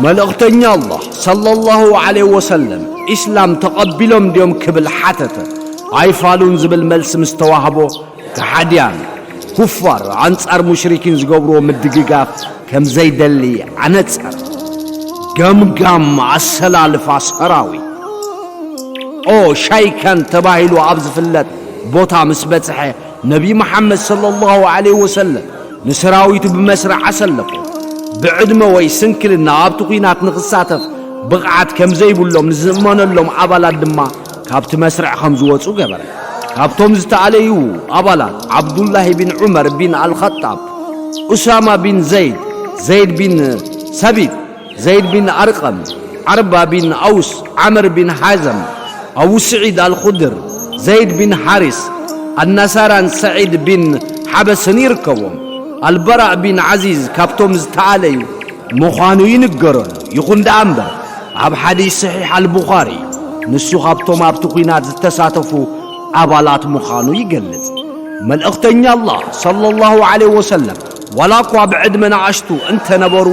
መልእኽተኛ ኣላህ ሰለላሁ ዐለይሂ ወሰለም ኢስላም ተቐቢሎም ድዮም ክብል ሓተተ። ኣይፋሉን ዝብል መልሲ ምስ ተዋህቦ፣ ከሓድያን ኩፋር ኣንጻር ሙሽሪኪን ዝገብርዎ ምድግጋፍ ከም ዘይደሊ ኣነጸረ። ገምጋም ኣሰላልፋ ሰራዊት። ኦ ሻይካን ተባሂሉ ኣብ ዝፍለጥ ቦታ ምስ በጽሐ፣ ነቢ መሓመድ ሰለላሁ ዐለይሂ ወሰለም ንሰራዊቱ ብመስርዕ ኣሰለፎ። ብዕድመ ወይ ስንክልና ኣብቲ ኲናት ንኽሳተፍ ብቕዓት ከም ዘይብሎም ንዝእመነሎም ኣባላት ድማ ካብቲ መስርዕ ከም ዝወጹ ገበረ። ካብቶም ዝተኣለዩ ኣባላት፣ ዓብዱላሂ ቢን ዑመር ቢን ኣልኸጣብ፣ ኡሳማ ቢን ዘይድ፣ ዘይድ ቢን ሰቢት፣ ዘይድ ቢን ኣርቀም፣ ዓርባ ቢን ኣውስ፣ ዓምር ቢን ሓዘም፣ ኣቡ ስዒድ ኣልኹድር፣ ዘይድ ቢን ሓሪስ፣ ኣናሳራን ሰዒድ ቢን ሓበስን ይርከቦም። ኣልበራእ ቢን ዓዚዝ ካብቶም ዝተኣለዩ ምዃኑ ይንገረሉ። ይኹን ደኣ እምበር፣ ኣብ ሓዲስ ሰሒሕ ኣልቡኻሪ፣ ንሱ ካብቶም ኣብቲ ኲናት ዝተሳተፉ ኣባላት ምዃኑ ይገልጽ። መልእኽተኛ ኣላህ ሰለላሁ ዐለይሂ ወሰለም፣ ዋላ እኳ ብዕድመ ንኣሽቱ እንተነበሩ፣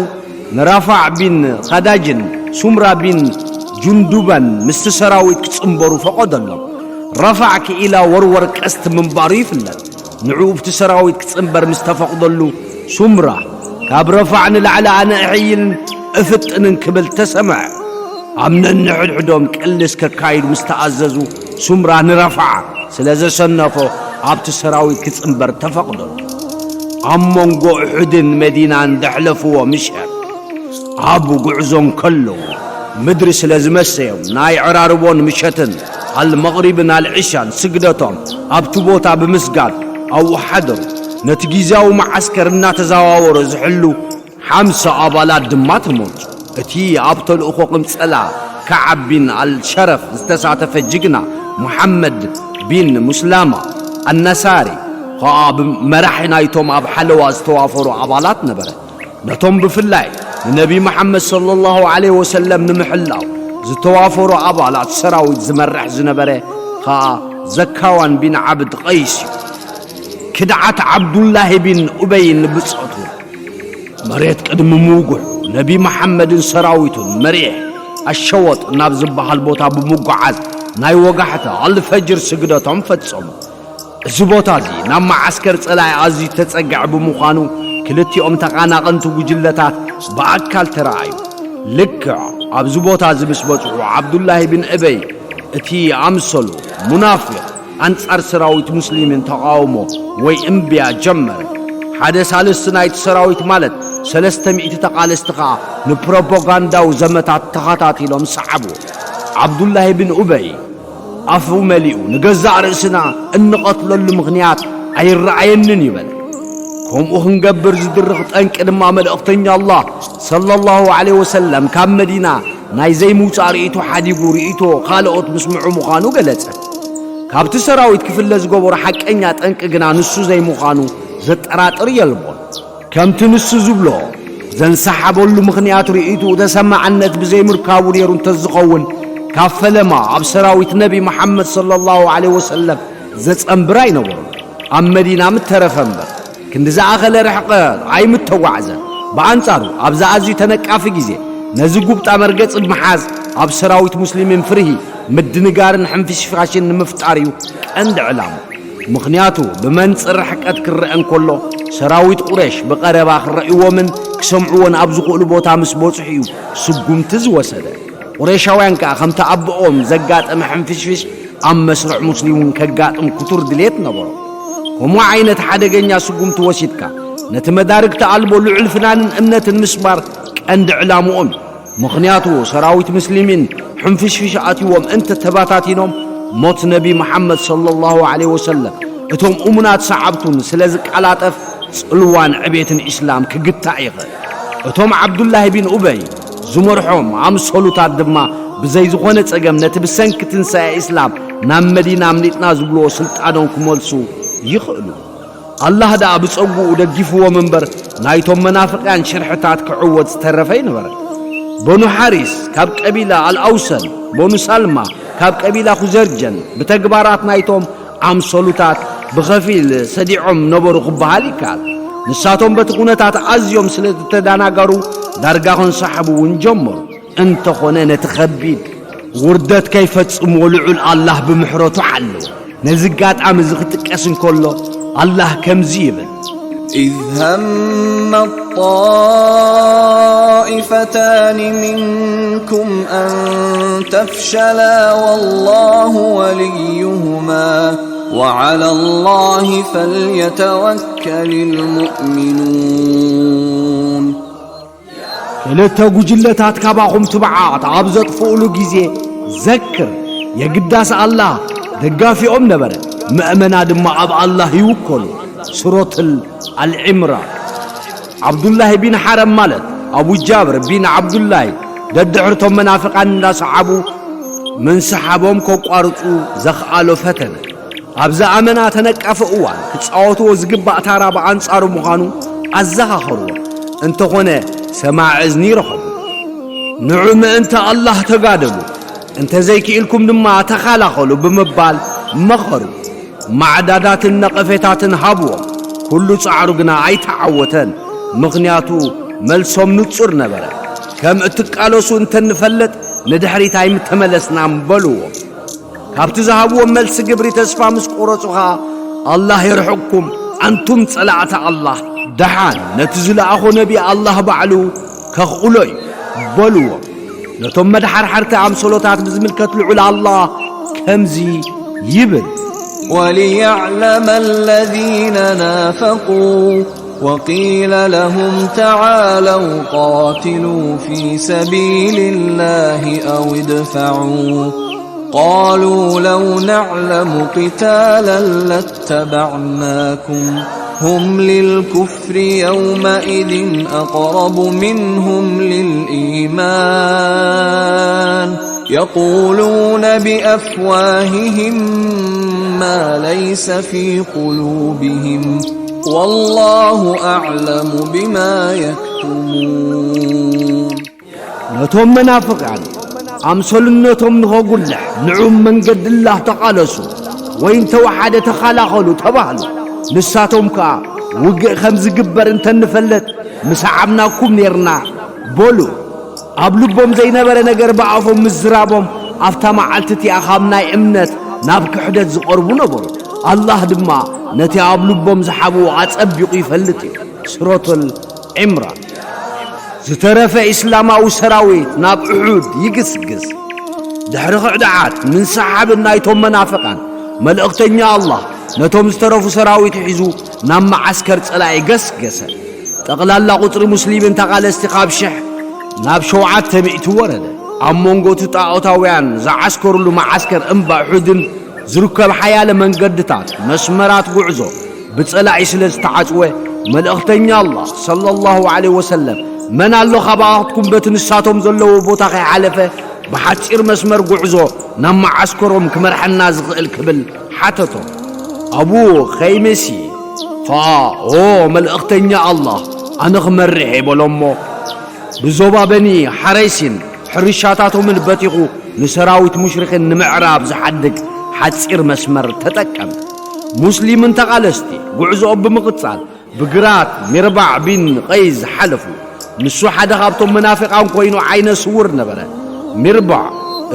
ንራፋዕ ቢን ኸዳጅን ሱምራ ቢን ጁንዱበን ምስቲ ሰራዊት ክጽንበሩ ፈቐደሎም። ራፋዕ ክኢላ ወርወር ቀስቲ ምንባሩ ይፍለጥ። ንዕኡ ብቲ ሰራዊት ክጽንበር ምስ ተፈቕደሉ፣ ሱምራ፣ ካብ ረፋዕ ንላዕሊ ኣነ እሕይልን እፍጥንን ክብል ተሰምዐ። ኣብ ነንሕድሕዶም ቅልስ ከካይዱ ምስ ተኣዘዙ፣ ሱምራ ንረፋዕ ስለ ዘሰነፎ፣ ኣብቲ ሰራዊት ክጽንበር ተፈቕደሉ። ኣብ መንጎ እሑድን መዲናን ደሕለፍዎ ምሸት፣ ኣብ ጉዕዞ እንከለዉ፣ ምድሪ ስለ ዝመሰዮም፣ ናይ ዕራርቦን ምሸትን ኣልመቕሪብን ኣልዕሻን ስግደቶም ኣብቲ ቦታ ብምስጋድ ኣብኡ ሓደሩ። ነቲ ግዝያዊ መዓስከር እናተዘዋወሩ ዝሕሉ ሓምሳ ኣባላት ድማ ተመርጹ። እቲ ኣብ ተልእኾ ቅምጸላ ከዓብ ቢን ኣልሸረፍ ዝተሳተፈ ጅግና ሙሓመድ ቢን ሙስላማ ኣናሳሪ ኸኣ ብ-፣ መራሒ ናይቶም ኣብ ሓለዋ ዝተዋፈሩ ኣባላት ነበረ። ነቶም ብፍላይ ንነቢ መሓመድ ሰለላሁ ዐለይሂ ወሰለም ንምሕላው ዝተዋፈሩ ኣባላት ሰራዊት ዝመርሕ ዝነበረ ኸኣ ዘካዋን ቢን ዓብድ ቀይስ እዩ። ክድዓት ዓብዱላሂ ቢን ኡበይን ብጾቱ። መሬት ቅድሚ ምውግሑ፣ ነቢ መሓመድን ሰራዊቱን መሪሕ ኣሸወጥ ናብ ዝበሃል ቦታ ብምጉዓዝ ናይ ወጋሕታ ኣልፈጅር ስግደቶም ፈጸሙ። እዚ ቦታ እዚ ናብ መዓስከር ጸላኢ ኣዝዩ ተጸግዐ ብምዃኑ፣ ክልቲኦም ተቓናቐንቲ ጉጅለታት ብኣካል ተረኣዩ። ልክዕ ኣብዚ ቦታ እዚ ምስ በጽሑ፣ ዓብዱላሂ ብን እበይ እቲ ኣምሰሉ ሙናፊቕ ኣንጻር ሰራዊት ሙስሊምን ተቓውሞ ወይ እምብያ ጀመረ። ሓደ ሳልስቲ ናይቲ ሰራዊት ማለት ሰለስተ ሚእቲ ተቓለስቲ ኸኣ ንፕሮፓጋንዳዊ ዘመታት ተኸታቲሎም ሰዓብዎ። ዓብዱላሂ ብን ኡበይ ኣፉ መሊኡ፣ "ንገዛእ ርእስና እንቐትለሉ ምኽንያት ኣይረኣየንን" ይበል። ከምኡ ክንገብር ዝድርኽ ጠንቂ ድማ መልእኽተኛ ኣላህ ሰለላሁ ዐለይሂ ወሰለም ካብ መዲና ናይ ዘይምውጻእ ርእይቶ ሓዲጉ ርእይቶ ካልኦት ምስምዑ ምዃኑ ገለጸ። ካብቲ ሰራዊት ክፍለ ዝገበሮ ሓቀኛ ጠንቂ ግና ንሱ ዘይምዃኑ ዘጠራጥር የልቦን። ከምቲ ንሱ ዝብሎ፣ ዘንሰሓበሉ ምኽንያት ርእይትኡ ተሰማዕነት ብዘይምርካቡ ነይሩ እንተዝኸውን፣ ካብ ፈለማ ኣብ ሰራዊት ነቢ መሓመድ ሰለላሁ ዐለይሂ ወሰለም ዘጸንብር ኣይነበሮን። ኣብ መዲና ምተረፈ እምበር፣ ክንዲ ዝኣኸለ ርሕቀት ኣይምተጓዕዘን። ብኣንጻሩ፣ ኣብዚ ኣዝዩ ተነቃፊ ግዜ፣ ነዚ ጉብጣ መርገጺ ብምሓዝ፣ ኣብ ሰራዊት ሙስሊሚን ፍርሂ፣ ምድንጋርን ሕንፍሽፋሽን ንምፍጣር እዩ ቀንዲ ዕላማ። ምኽንያቱ፣ ብመንጽር ርሕቀት ክረአ እንከሎ፣ ሰራዊት ቁሬሽ ብቐረባ ክረእይዎምን ክሰምዕዎን ኣብ ዝኽእሉ ቦታ ምስ በጽሑ እዩ ስጉምቲ ዝወሰደ። ቁሬሻውያን ከኣ፣ ከምቲ ኣቦኦም ዘጋጠመ ሕንፍሽፍሽ ኣብ መስርዕ ሙስሊም እውን ከጋጥም ክቱር ድሌት ነበሮ። ከምኡ ዓይነት ሓደገኛ ስጉምቲ ወሲድካ፣ ነቲ መዳርግቲ ኣልቦ ልዑል ፍናንን እምነትን ምስባር ቀንዲ ዕላምኦም እዩ። ምኽንያቱ፣ ሰራዊት ሙስሊሚን ሕንፍሽፍሽ ኣትይዎም እንተ ተባታቲኖም፣ ሞት ነቢ መሓመድ ሰለላሁ ዐለይሂ ወሰለም እቶም እሙናት ሰዓብቱን ስለ ዝቀላጠፍ፣ ጽልዋን ዕቤትን ኢስላም ክግታእ ይኽእል። እቶም ዓብዱላሂ ቢን ኡበይ ዝመርሖም ኣምሰሉታት ድማ፣ ብዘይ ዝኾነ ጸገም፣ ነቲ ብሰንኪ ትንሳኤ ኢስላም ናብ መዲና ኣምሊጥና ዝብልዎ ስልጣኖም ክመልሱ ይኽእሉ። ኣላህ ደኣ ብጸጉኡ ደጊፍዎም እምበር፣ ናይቶም መናፍቃን ሽርሕታት ክዕወት ዝተረፈ ኣይነበረን። በኑ ሓሪስ ካብ ቀቢላ ኣልኣውሰን፣ በኑ ሳልማ ካብ ቀቢላ ኹዘርጀን፣ ብተግባራት ናይቶም ኣምሰሉታት ብኸፊል ሰዲዖም ነበሩ ክበሃል ይከኣል። ንሳቶም በቲ ኩነታት ኣዝዮም ስለ ዝተደናገሩ፣ ዳርጋ ከንሰሓቡ እውን ጀመሩ። እንተኾነ፣ ነቲ ኸቢድ ውርደት ከይፈጽምዎ ልዑል ኣላህ ብምሕረቱ ሓለዎ። ነዚ ኣጋጣሚ እዚ ክጥቀስ እንከሎ፣ ኣላህ ከምዚ ይብል። إذ هم الطائفتان منكم أن تفشلا والله وليهما وعلى الله فليتوكل المؤمنون. ክልተ ጉጅለታት ካባኹም ትብዓት ኣብ ዘጥፍኡሉ ግዜ ዘክር፣ የግዳስ ኣላህ ደጋፊኦም ነበረ፣ ምእመና ድማ ኣብ ኣላህ ይውከሉ። ሱረቱል ኣልዕምራን። ዓብዱላሂ ቢን ሓረም ማለት ኣቡ ጃብር ቢን ዓብዱላሂ ደድሕርቶም መናፍቃን እንዳሰዓቡ ምንስሓቦም ከቋርጹ ዘኽኣሎ ፈተነ። ኣብዛ ኣመና ተነቃፊ እዋን ክጻወትዎ ዝግባእ ታራ ብኣንጻሩ ምዃኑ ኣዘኻኸርዎ። እንተኾነ ሰማዕ እዝኒ ይረኸቡ። ንዑ ምእንቲ ኣላህ ተጋደሉ፣ እንተ ዘይክኢልኩም ድማ ተኻላኸሉ ብምባል መኸሩ። ማዕዳዳትን ነቐፌታትን ሃብዎም። ኩሉ ጻዕሩ ግና ኣይተዓወተን። ምኽንያቱ መልሶም ንጹር ነበረ። ከም እትቃለሱ እንተንፈልጥ ንድሕሪት ኣይምተመለስናን በልዎም። ካብቲ ዝሃብዎም መልሲ ግብሪ ተስፋ ምስ ቆረጹ ኸኣ፣ ኣላህ የርሕቕኩም፣ ኣንቱም ጸላእቲ ኣላህ። ደሓን ነቲ ዝለኣኾ ነቢ ኣላህ ባዕሉ ከኽእሎ እዩ በልዎም። ነቶም መድሓርሓርቲ ኣምሰሎታት ብዝምልከት ልዑል ኣላህ ከምዚ ይብል። وليعلم الذين نافقوا وقيل لهم تعالوا قاتلوا في سبيل الله أو ادفعوا قالوا لو نعلم قتالا لاتبعناكم هم للكفر يومئذ أقرب منهم للإيمان يقولون بأفواههم ما ليس في قلوبهم والله أعلم بما يكتمون. ነቶም መናፍቃን ኣምሰሉነቶም ንኸጉልሕ ንዑም መንገዲ ኣላህ ተቓለሱ ወይ እንተወሓደ ተኻላኸሉ ተባህሉ። ንሳቶም ከኣ ውግእ ከም ዝግበር እንተንፈልጥ ምሰዓብናኩም ኔርና በሉ። ኣብ ልቦም ዘይነበረ ነገር ብኣፎም ምዝራቦም ኣብታ መዓልቲ እቲኣ ካብ ናይ እምነት ናብ ክሕደት ዝቐርቡ ነበሩ። ኣላህ ድማ ነቲ ኣብ ልቦም ዝሓብኡ ኣጸቢቑ ይፈልጥ እዩ። ሱረቱል ዕምራን። ዝተረፈ ኢስላማዊ ሰራዊት ናብ ኡሑድ ይግስግስ። ድሕሪ ኽዕድዓት ምንስሓብን ናይቶም መናፍቃን፣ መልእኽተኛ ኣላህ ነቶም ዝተረፉ ሰራዊት ሒዙ ናብ መዓስከር ጸላኢ ገስገሰ። ጠቕላላ ቁጽሪ ሙስሊምን ተቓለስቲ ካብ ሽሕ ናብ ሸውዓተ ሚእቲ ወረደ። ኣብ መንጎ እቲ ጣዖታውያን ዝዓስከሩሉ መዓስከር እምባ ኡሑድን ዝርከብ ሓያለ መንገድታት፣ መስመራት ጉዕዞ ብጸላኢ ስለ ዝተዓጽወ፣ መልእኽተኛ ኣላህ ሰለላሁ ዐለይሂ ወሰለም፣ "መን ኣሎ ካባኻትኩም በቲ ንሳቶም ዘለዎ ቦታ ከይሓለፈ ብሓጺር መስመር ጉዕዞ ናብ መዓስከሮም ክመርሐና ዝኽእል?" ክብል ሓተቶ። ኣቡ ኸይምሲ ኸኣ፣ "ኦ መልእኽተኛ ኣላህ፣ ኣነ ክመርሕ እየ" በሎሞ። ብዞባ በኒ ሓረይሲን ሕርሻታቶምን በቲኹ ንሰራዊት ሙሽሪኺን ንምዕራብ ዝሓድግ ሓጺር መስመር ተጠቀመ። ሙስሊምን ተቓለስቲ ጉዕዞኦም ብምቕጻል ብግራት ሚርባዕ ቢን ቀይዝ ሓለፉ። ንሱ ሓደ ካብቶም መናፍቃን ኮይኑ ዓይነ ስውር ነበረ። ሚርባዕ፣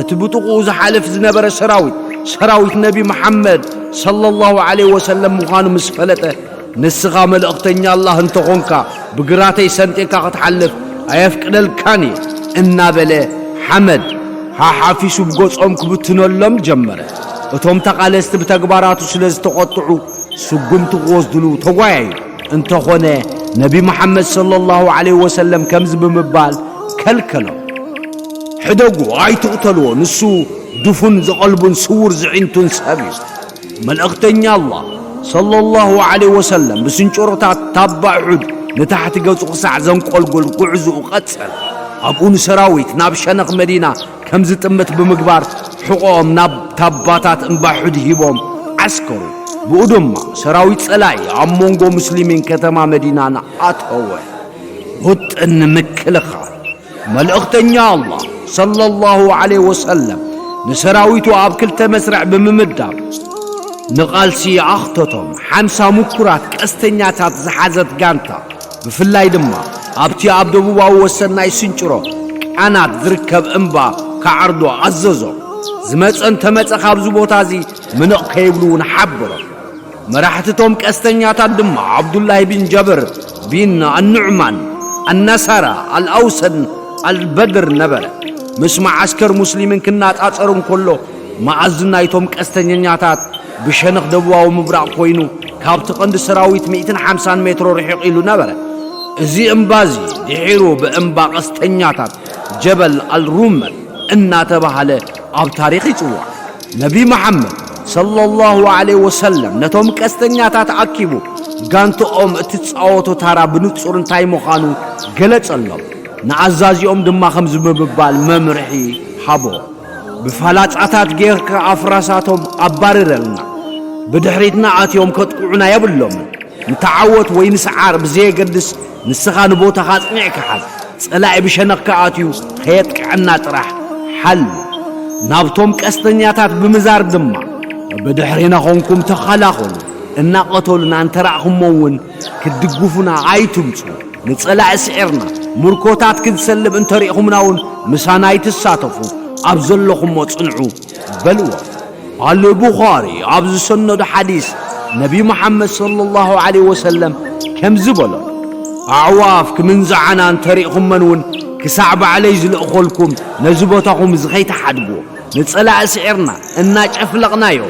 እቲ ብጥቕኡ ዝሓልፍ ዝነበረ ሰራዊት፣ ሰራዊት ነቢ መሓመድ ሰለላሁ ዐለይሂ ወሰለም ምዃኑ ምስ ፈለጠ፣ "ንስኻ መልእኽተኛ ኣላህ እንተኾንካ፣ ብግራተይ ሰንጢቕካ ክትሓልፍ ኣየፍቅደልካን እየ" እናበለ ሓመድ ሓሓፊሱ ብገጾም ክብትነሎም ጀመረ። እቶም ተቓለስቲ ብተግባራቱ ስለ ዝተቖጥዑ፣ ስጉምቲ ክወስድሉ ተጓየዩ። እንተኾነ፣ ነቢ መሓመድ ሰለላሁ ዐለይሂ ወሰለም ከምዚ ብምባል ከልከሎም፣ "ሕደጉ፣ ኣይትቕተልዎ፣ ንሱ ድፉን ዘቐልቡን ስዉር ዝዒንቱን ሰብ እዩ። መልእኽተኛ ኣላህ ሰለላሁ ዐለይሂ ወሰለም ብስንጭሮታት ታባ ኡሑድ ንታሕቲ ገጹ ክሳዕ ዘንቆልጉል ጉዕዝኡ ቀጸለ። ኣብኡ ንሰራዊት ናብ ሸነኽ መዲና ከም ዝጥምት ብምግባር፣ ሕቖኦም ናብ ታባታት እምባ ሑድ ሂቦም ዓስከሩ። ብኡ ድማ ሰራዊት ጸላኢ ኣብ መንጎ ሙስሊሚን ከተማ መዲናን ኣተወ። ውጥን ንምክልኻል፣ መልእኽተኛ ኣላህ ሰለላሁ ዐለይሂ ወሰለም ንሰራዊቱ ኣብ ክልተ መስርዕ ብምምዳብ ንቓልሲ ኣኽተቶም። ሓምሳ ምኩራት ቀስተኛታት ዝሓዘት ጋንታ፣ ብፍላይ ድማ ኣብቲ ኣብ ደቡባዊ ወሰን ናይ ስንጭሮ ቃናት ዝርከብ እምባ ክዓርዶ ኣዘዞም። ዝመጸ እንተመጸ፣ ካብዚ ቦታ እዚ ምንቕ ከይብሉ እውን ሓበሮም። መራሕቲ እቶም ቀስተኛታት ድማ ዓብዱላሂ ቢን ጀብር ቢን ኣኑዕማን፣ ኣናሳራ፣ ኣልኣውሰን፣ ኣልበድር ነበረ። ምስ መዓስከር ሙስሊምን ክነጻጸር እንከሎ፣ መኣዝን ናይቶም ቀስተኛታት ብሸነኽ ደቡባዊ ምብራቕ ኮይኑ፣ ካብቲ ቀንዲ ሰራዊት ሚእትን ሓምሳን ሜትሮ ርሒቑ ኢሉ ነበረ። እዚ እምባ እዚ ድሒሩ ብእምባ ቀስተኛታት ጀበል ኣልሩመል እናተባህለ ኣብ ታሪኽ ይጽዋዕ። ነቢ መሓመድ ሰለላሁ ዐለይሂ ወሰለም ነቶም ቀስተኛታት ኣኪቡ፣ ጋንትኦም እትጻወቶ ታራ ብንጹር እንታይ ምዃኑ ገለጸሎም። ንኣዛዚኦም ድማ ከምዚ ብምባል መምርሒ ሃቦ። "ብፋላጻታት ጌርካ ኣፍራሳቶም ኣባርረልና። ብድሕሪትና ኣትዮም ከጥቅዑና የብሎምን። ንተዓወት ወይ ንስዓር ብዘየገድስ፣ ንስኻ ንቦታኻ ኣጽኒዕካ ሓዝ። ጸላኢ ብሸነኽካ ኣትዩ ከየጥቅዐና ጥራሕ ሓሉ። ናብቶም ቀስተኛታት ብምዛር ድማ፣ ብድሕሪና ኾንኩም ተኸላኸሉ። እናቐተሉና እንተራእኹሞ እውን ክትድግፉና ኣይትምጹ። ንጸላኢ ስዒርና ምርኮታት ክንሰልብ እንተሪእኹምና እውን ምሳና ኣይትሳተፉ። ኣብ ዘለኹሞ ጽንዑ" በልዎ። ኣልቡኻሪ ኣብ ዝሰነዶ ሓዲስ ነቢ መሓመድ ሰለላሁ ዐለይሂ ወሰለም ከምዚ በሎ፣ "ኣዕዋፍ ክምንዝዓና እንተሪእኹመን እውን ክሳዕ ባዕለይ ዝልእኸልኩም ነዚ ቦታኹም እዚ ከይትሓድግዎ፣ ንጸላኢ ስዒርና እናጨፍለቕናዮ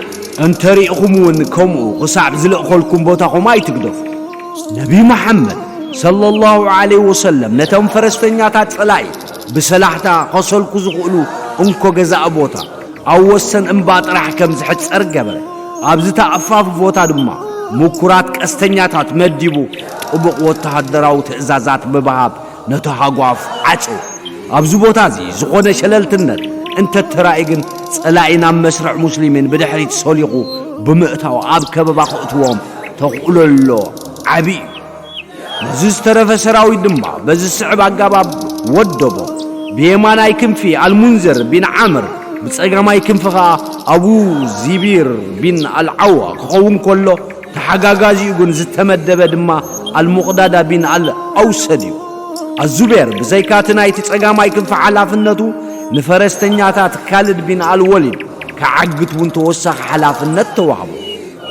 እንተሪእኹም እውን ከምኡ ክሳዕ ዝልእኸልኩም ቦታኹም ኣይትግደፉ።" ነቢ መሓመድ ሰለላሁ ዐለይሂ ወሰለም ነቶም ፈረስተኛታት ጸላኢ ብሰላሕታ ከሰልኩ ዝኽእሉ እንኮ ገዛእ ቦታ ኣብ ወሰን እምባ ጥራሕ ከም ዝሕጸር ገበረ። ኣብዚ ተኣፋፊ ቦታ ድማ ምኩራት ቀስተኛታት መዲቡ ጥቡቕ ወተሃደራዊ ትእዛዛት ብምሃብ ነቲ ሃጓፍ ዓጽዎ። ኣብዚ ቦታ እዚ ዝኾነ ሸለልትነት እንተተራእዩ ግን ጸላኢ ናብ መስርዕ ሙስሊሚን ብድሕሪት ሰሊኹ ብምእታው ኣብ ከበባ ከእትዎም ተኽእሎ ኣሎ ዓቢ እዩ። ነዚ ዝተረፈ ሰራዊት ድማ በዚ ዝስዕብ ኣገባብ ወደቦ። ብየማናይ ክንፊ ኣልሙንዝር ቢን ዓምር፣ ብጸጋማይ ክንፊ ኸኣ ኣቡ ዚቢር ቢን ኣልዓዋ ክኸውን ከሎ፣ ተሓጋጋዚኡ ግን ዝተመደበ ድማ ኣልሙቕዳዳ ቢን ኣልኣውሰድ እዩ። ኣዙቤር ብዘይካቲ ናይቲ ጸጋማይ ክንፊ ሓላፍነቱ ንፈረስተኛታት ካልድ ቢን ኣልወሊድ ክዓግት እውን ተወሳኺ ሓላፍነት ተዋህቦ።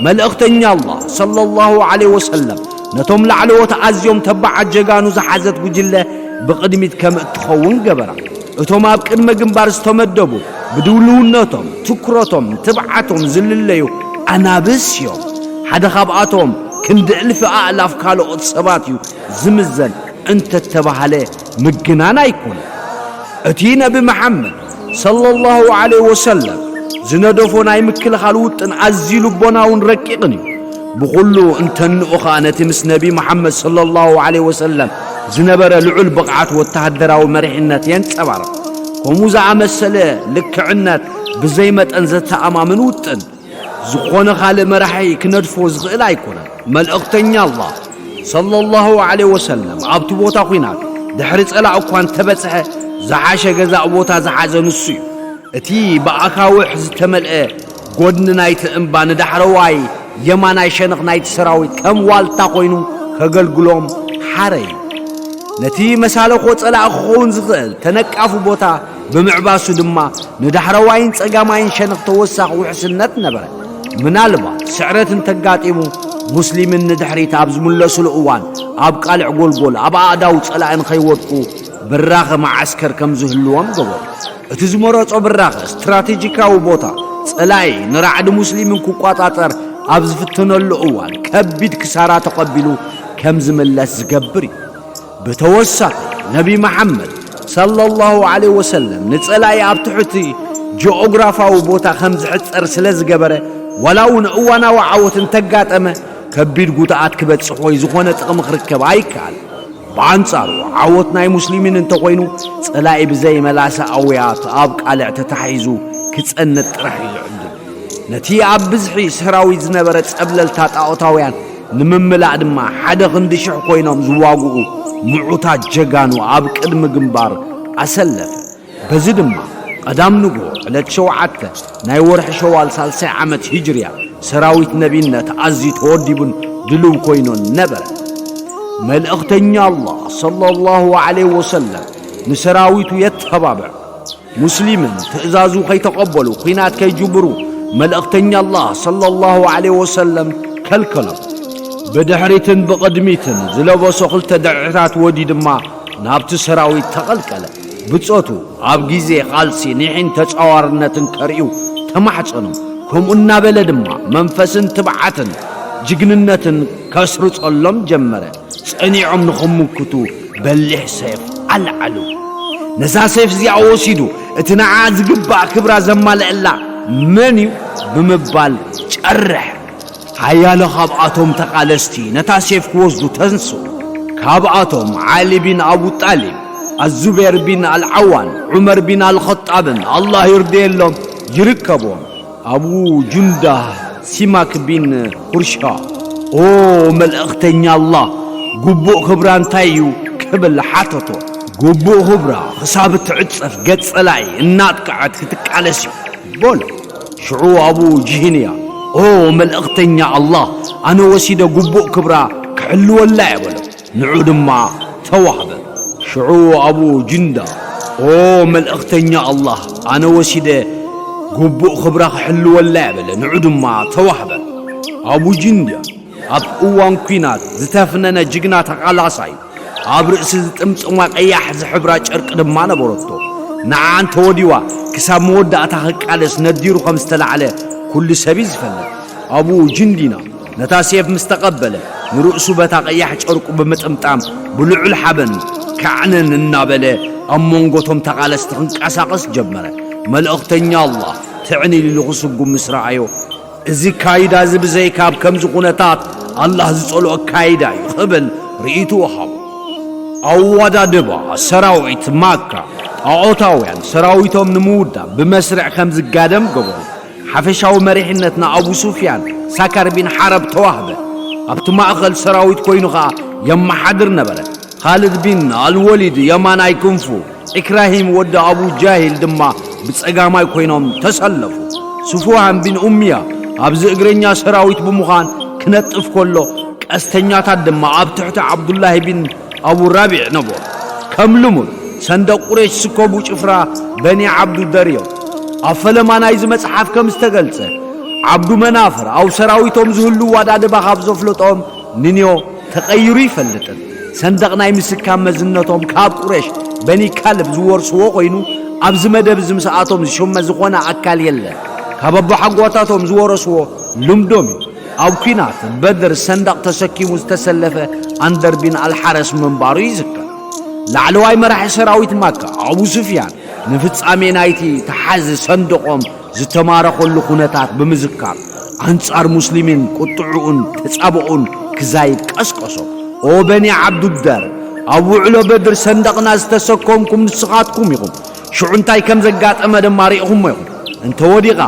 መልእኽተኛ ኣላህ ሰለላሁ ዐለይሂ ወሰለም ነቶም ላዕለዎት ኣዝዮም ተባዓት ጀጋኑ ዝሓዘት ጉጅለ ብቕድሚት ከም እትኸውን ገበራ። እቶም ኣብ ቅድመ ግንባር ዝተመደቡ ብድልውነቶም፣ ትኩረቶም፣ ትብዓቶም ዝልለዩ ኣናብስ እዮም። ሓደ ካብኣቶም ክንዲ እልፊ ኣእላፍ ካልኦት ሰባት እዩ ዝምዘን እንተተባህለ ምግናን ኣይኮነን። እቲ ነቢ መሓመድ ሰለላሁ ዐለይሂ ወሰለም ዝነደፎ ናይ ምክልኻል ውጥን ኣዝዩ ልቦናውን ረቂቕን እዩ። ብኹሉ እንተንኡ ኸኣ ነቲ ምስ ነቢ መሓመድ ሰለላሁ ዐለይሂ ወሰለም ዝነበረ ልዑል ብቕዓት ወተሃደራዊ መሪሕነት የንጸባርቕ። ከምኡ ዝኣመሰለ ልክዕነት ብዘይ መጠን ዘተኣማምን ውጥን ዝኾነ ካልእ መራሒ ክነድፎ ዝኽእል ኣይኮነን። መልእኽተኛ ኣላህ ሰለላሁ ዐለይሂ ወሰለም ኣብቲ ቦታ ኲናት ድሕሪ ጸላእ እኳ እንተበጽሐ ዝሓሸ ገዛእ ቦታ ዝሓዘ ንሱ እዩ። እቲ ብኣኻውሕ ዝተመልአ ጎድኒ ናይቲ እምባ ንዳሕረዋይ የማናይ ሸነኽ ናይቲ ሰራዊት ከም ዋልታ ኮይኑ ከገልግሎም ሓረ እዩ። ነቲ መሳለኾ ጸላኢ ክኸውን ዝኽእል ተነቃፊ ቦታ ብምዕባሱ ድማ ንዳሕረዋይን ጸጋማይን ሸነኽ ተወሳኺ ውሕስነት ነበረ። ምናልባት ስዕረት እንተጋጢሙ፣ ሙስሊምን ንድሕሪት ኣብ ዝምለሱሉ እዋን ኣብ ቃልዕ ጎልጎል ኣብ ኣእዳው ጸላኢ ንኸይወድቁ ብራኸ መዓስከር ከም ዝህልዎም ገበሩ። እቲ ዝመረጾ ብራኸ ስትራቴጂካዊ ቦታ ጸላኢ ንራዕዲ ሙስሊምን ክቋጻጸር ኣብ ዝፍትነሉ እዋን ከቢድ ክሳራ ተቐቢሉ ከም ዝምለስ ዝገብር እዩ። ብተወሳኺ ነቢ መሓመድ ሰለላሁ ዐለይሂ ወሰለም ንጸላኢ ኣብ ትሕቲ ጂኦግራፋዊ ቦታ ከም ዝሕጸር ስለ ዝገበረ፣ ዋላ እውን እዋናዊ ዓወት እንተጋጠመ ከቢድ ጉድኣት ክበጽሕ ወይ ዝኾነ ጥቕሚ ክርከብ ኣይከኣል። ብኣንጻሩ ዓወት ናይ ሙስሊሚን እንተኾይኑ ጸላኢ ብዘይ መላሰ ኣውያት ኣብ ቃልዕ ተታሒዙ ክጸንት ጥራሕ እዩ ዝዕድል። ነቲ ኣብ ብዝሒ ሰራዊት ዝነበረ ጸብለልታ ጣዖታውያን ንምምላእ ድማ ሓደ ክንዲ ሽሕ ኮይኖም ዝዋግኡ ምዑታት ጀጋኑ ኣብ ቅድሚ ግንባር ኣሰለፈ። በዚ ድማ ቀዳም ንግሆ ዕለት ሸውዓተ ናይ ወርሒ ሸዋል ሳልሳይ ዓመት ሂጅርያ ሰራዊት ነቢነት ኣዝዩ ተወዲቡን ድልው ኮይኑን ነበረ። መልእኽተኛ ኣላህ ሰለላሁ ዐለይሂ ወሰለም ንሰራዊቱ የተባብዕ፣ ሙስሊምን ትእዛዙ ከይተቐበሉ ኲናት ከይጅብሩ መልእኽተኛ ኣላህ ሰለላሁ ዐለይሂ ወሰለም ከልከሎም። ብድሕሪትን ብቕድሚትን ዝለበሶ ክልተ ድርዕታት ወዲ ድማ ናብቲ ሰራዊት ተቐልቀለ። ብጾቱ ኣብ ግዜ ቃልሲ ኒሒን ተጻዋርነትን ከርእዩ ተማሕጸኖም። ከምኡ እናበለ ድማ መንፈስን ትብዓትን ጅግንነትን ከስርጸሎም ጀመረ። ጸኒዖም ንኽምክቱ በሊሕ ሰይፍ ኣልዓሉ። ነዛ ሰይፍ እዚኣ ወሲዱ እቲ ንዓ ዝግባእ ክብራ ዘማልአላ መን እዩ ብምባል ጨርሐ። ሓያሎ ካብኣቶም ተቓለስቲ ነታ ሴፍ ክወስዱ ተንስኡ። ካብኣቶም ዓሊ ቢን ኣቡ ጣሊብ፣ ኣዙቤር ቢን ኣልዓዋን፣ ዑመር ቢን ኣልኸጣብን ኣላህ ይርደየሎም ይርከብዎም። ኣቡ ጁንዳህ፣ ሲማክ ቢን ኩርሻ፣ ኦ መልእኽተኛ ኣላህ፣ ግቡእ ክብራ እንታይ እዩ ክብል ሓተቶ። ግቡእ ክብራ ክሳብ እትዕጸፍ ገጽ ጸላኢ እናጥቅዐት ክትቃለስ እዩ በሎ። ሽዑ ኣቡ ጅህንያ፣ ኦ መልእኽተኛ ኣላህ፣ ኣነ ወሲደ ግቡእ ክብራ ክሕልወላ እየ በሎ። ንዑ ድማ ተዋህበ። ሽዑ ኣቡ ጅንዳ፣ ኦ መልእኽተኛ ኣላህ፣ ኣነ ወሲደ ግቡእ ክብራ ክሕልወላ እየ በለ። ንዑ ድማ ተዋህበ። ኣቡ ጅንዳ ኣብ እዋን ኲናት ዝተፍነነ ጅግና ተቓላሳይ፣ ኣብ ርእሲ ዝጥምጥማ ቀያሕ ዝሕብራ ጨርቂ ድማ ነበረቶ። ንዓ እንተወዲዋ ክሳብ መወዳእታ ክቃለስ ነዲሩ ከም ዝተላዕለ ኩሉ ሰብ እዩ ዝፈልጥ። ኣቡ ጅንዲና ነታ ሴፍ ምስ ተቐበለ፣ ንርእሱ በታ ቀያሕ ጨርቁ ብምጥምጣም ብልዑል ሓበን ካዕነን እናበለ ኣብ መንጎ እቶም ተቓለስቲ ክንቀሳቐስ ጀመረ። መልእኽተኛ ኣላህ ትዕን ኢሉ ክስጉም ምስ ረኣዮ፣ እዚ ካይዳ እዚ ብዘይካ ኣብ ከምዚ ኩነታት ኣላህ ዝጸልኦ ካይዳ እዩ ክብል ርእይትኡ ሃቦ። ኣወዳድባ ሰራዊት ማካ፣ ጣዖታውያን ሰራዊቶም ንምውዳብ ብመስርዕ ከም ዝጋደም ገበሩ። ሓፈሻዊ መሪሕነት ንኣቡ ሱፍያን ሳካር ቢን ሓረብ ተዋህበ። ኣብቲ ማእኸል ሰራዊት ኮይኑ ኸኣ የመሓድር ነበረ። ኻልድ ቢን ኣልወሊድ የማናይ ክንፉ፣ ኢክራሂም ወዲ ኣቡ ጃሂል ድማ ብጸጋማይ ኮይኖም ተሰለፉ። ስፉዋን ቢን ኡምያ ኣብዚ እግረኛ ሰራዊት ብምዃን ክነጥፍ ከሎ፣ ቀስተኛታት ድማ ኣብ ትሕቲ ዓብዱላሂ ቢን ኣቡ ራቢዕ ነበሩ። ከም ልሙድ ሰንደቕ ቁሬሽ ዝስከቡ ጭፍራ በኒ ዓብዱደር እዮም። ኣብ ፈለማ ናይዚ መጽሓፍ ከም ዝተገልጸ፣ ዓብዱ መናፍር ኣብ ሰራዊቶም ዝህሉ ዋዳድባ ካብ ዘፍለጦም ንንዮ ተቐይሩ ይፈልጥን። ሰንደቕ ናይ ምስካም መዝነቶም ካብ ቁሬሽ በኒ ካልብ ዝወርስዎ ኮይኑ፣ ኣብዚ መደብ እዚ ምስኣቶም ዝሽመ ዝኾነ ኣካል የለን። ካብ ኣቦሓጎታቶም ዝወረስዎ ልምዶም እዩ። ኣብ ኲናት በድር ሰንደቕ ተሰኪሙ ዝተሰለፈ ኣንደር ቢን ኣልሓረስ ምንባሩ ይዝከር። ላዕለዋይ መራሒ ሰራዊት ማካ ኣቡ ሱፍያን ንፍጻሜ ናይቲ ተሓዚ ሰንደቖም ዝተማረኸሉ ኩነታት ብምዝካር፣ ኣንጻር ሙስሊሚን ቁጥዕኡን ተጻብኦኡን ክዛይድ ቀስቀሶ። ኦ በኒ ዓብዱደር፣ ኣብ ውዕሎ በድር ሰንደቕና ዝተሰከምኩም ንስኻትኩም ኢኹም። ሽዑ እንታይ ከም ዘጋጠመ ድማ ርኢኹሞ ኢኹም። እንተ ወዲቓ፣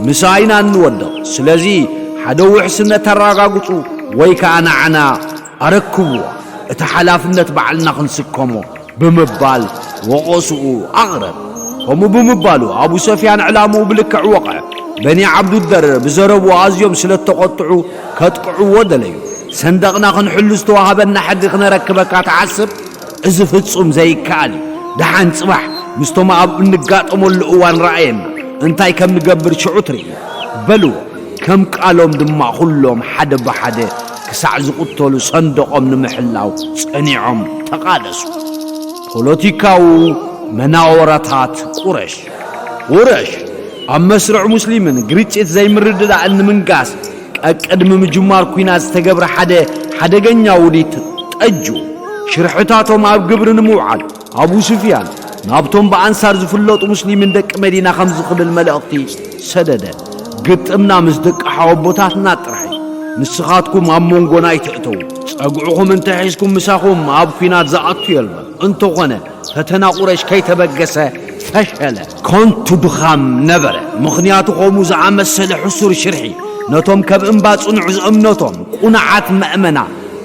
ምሳኣ ኢና እንወድቕ። ስለዚ፣ ሓደ ውሕስነት ተረጋግጹ ወይ ከኣ ንዓና ኣረክብዋ። እቲ ሓላፍነት ባዕልና ክንስከሞ። ብምባል ወቐስኡ ኣቕረብ። ከምኡ ብምባሉ ኣቡ ሰፍያን ዕላምኡ ብልክዕ ወቕዐ። በኒ ዓብዱደር ብዘረብኡ ኣዝዮም ስለ እተቖጥዑ ከጥቅዕዎ ደለዩ። ሰንደቕና ክንሕሉ ዝተዋህበና ሕጊ ክነረክበካ ትሓስብ? እዚ ፍጹም ዘይከኣል እዩ። ደሓን ጽባሕ ምስቶም ኣብ እንጋጠመሉ እዋን ረኣየና፣ እንታይ ከም ንገብር ሽዑ ትርኢ። በልዎ። ከም ቃሎም ድማ ኩሎም ሓደ ብሓደ ክሳዕ ዝቕተሉ ሰንደቖም ንምሕላው ጸኒዖም ተቓለሱ። ፖለቲካዊ መናወራታት ቁረሽ። ቁረሽ ኣብ መስርዕ ሙስሊምን ግርጭት ዘይምርድዳእን ንምንጋስ ቀቅድሚ ምጅማር ኲናት ዝተገብረ ሓደ ሓደገኛ ውዲት ጠጁ። ሽርሕታቶም ኣብ ግብሪ ንምውዓል ኣቡ ሱፍያን ናብቶም ብኣንሳር ዝፍለጡ ሙስሊምን ደቂ መዲና ከምዚ ክብል መልእኽቲ ሰደደ። ግጥምና ምስ ደቂ ሓወቦታትና ጥራሕ እዩ። ንስኻትኩም ኣብ መንጎና ኣይትእተዉ። ጸግዕኹም እንተሒዝኩም ምሳኹም ኣብ ኲናት ዝኣቱ የልቦን። እንተኾነ ፈተና ቁረሽ ከይተበገሰ ፈሸለ። ከንቱ ድኻም ነበረ። ምኽንያቱ ከምኡ ዝኣመሰለ ሕሱር ሽርሒ ነቶም ከብ እምባ ጽኑዕ እምነቶም ቁኑዓት መእመና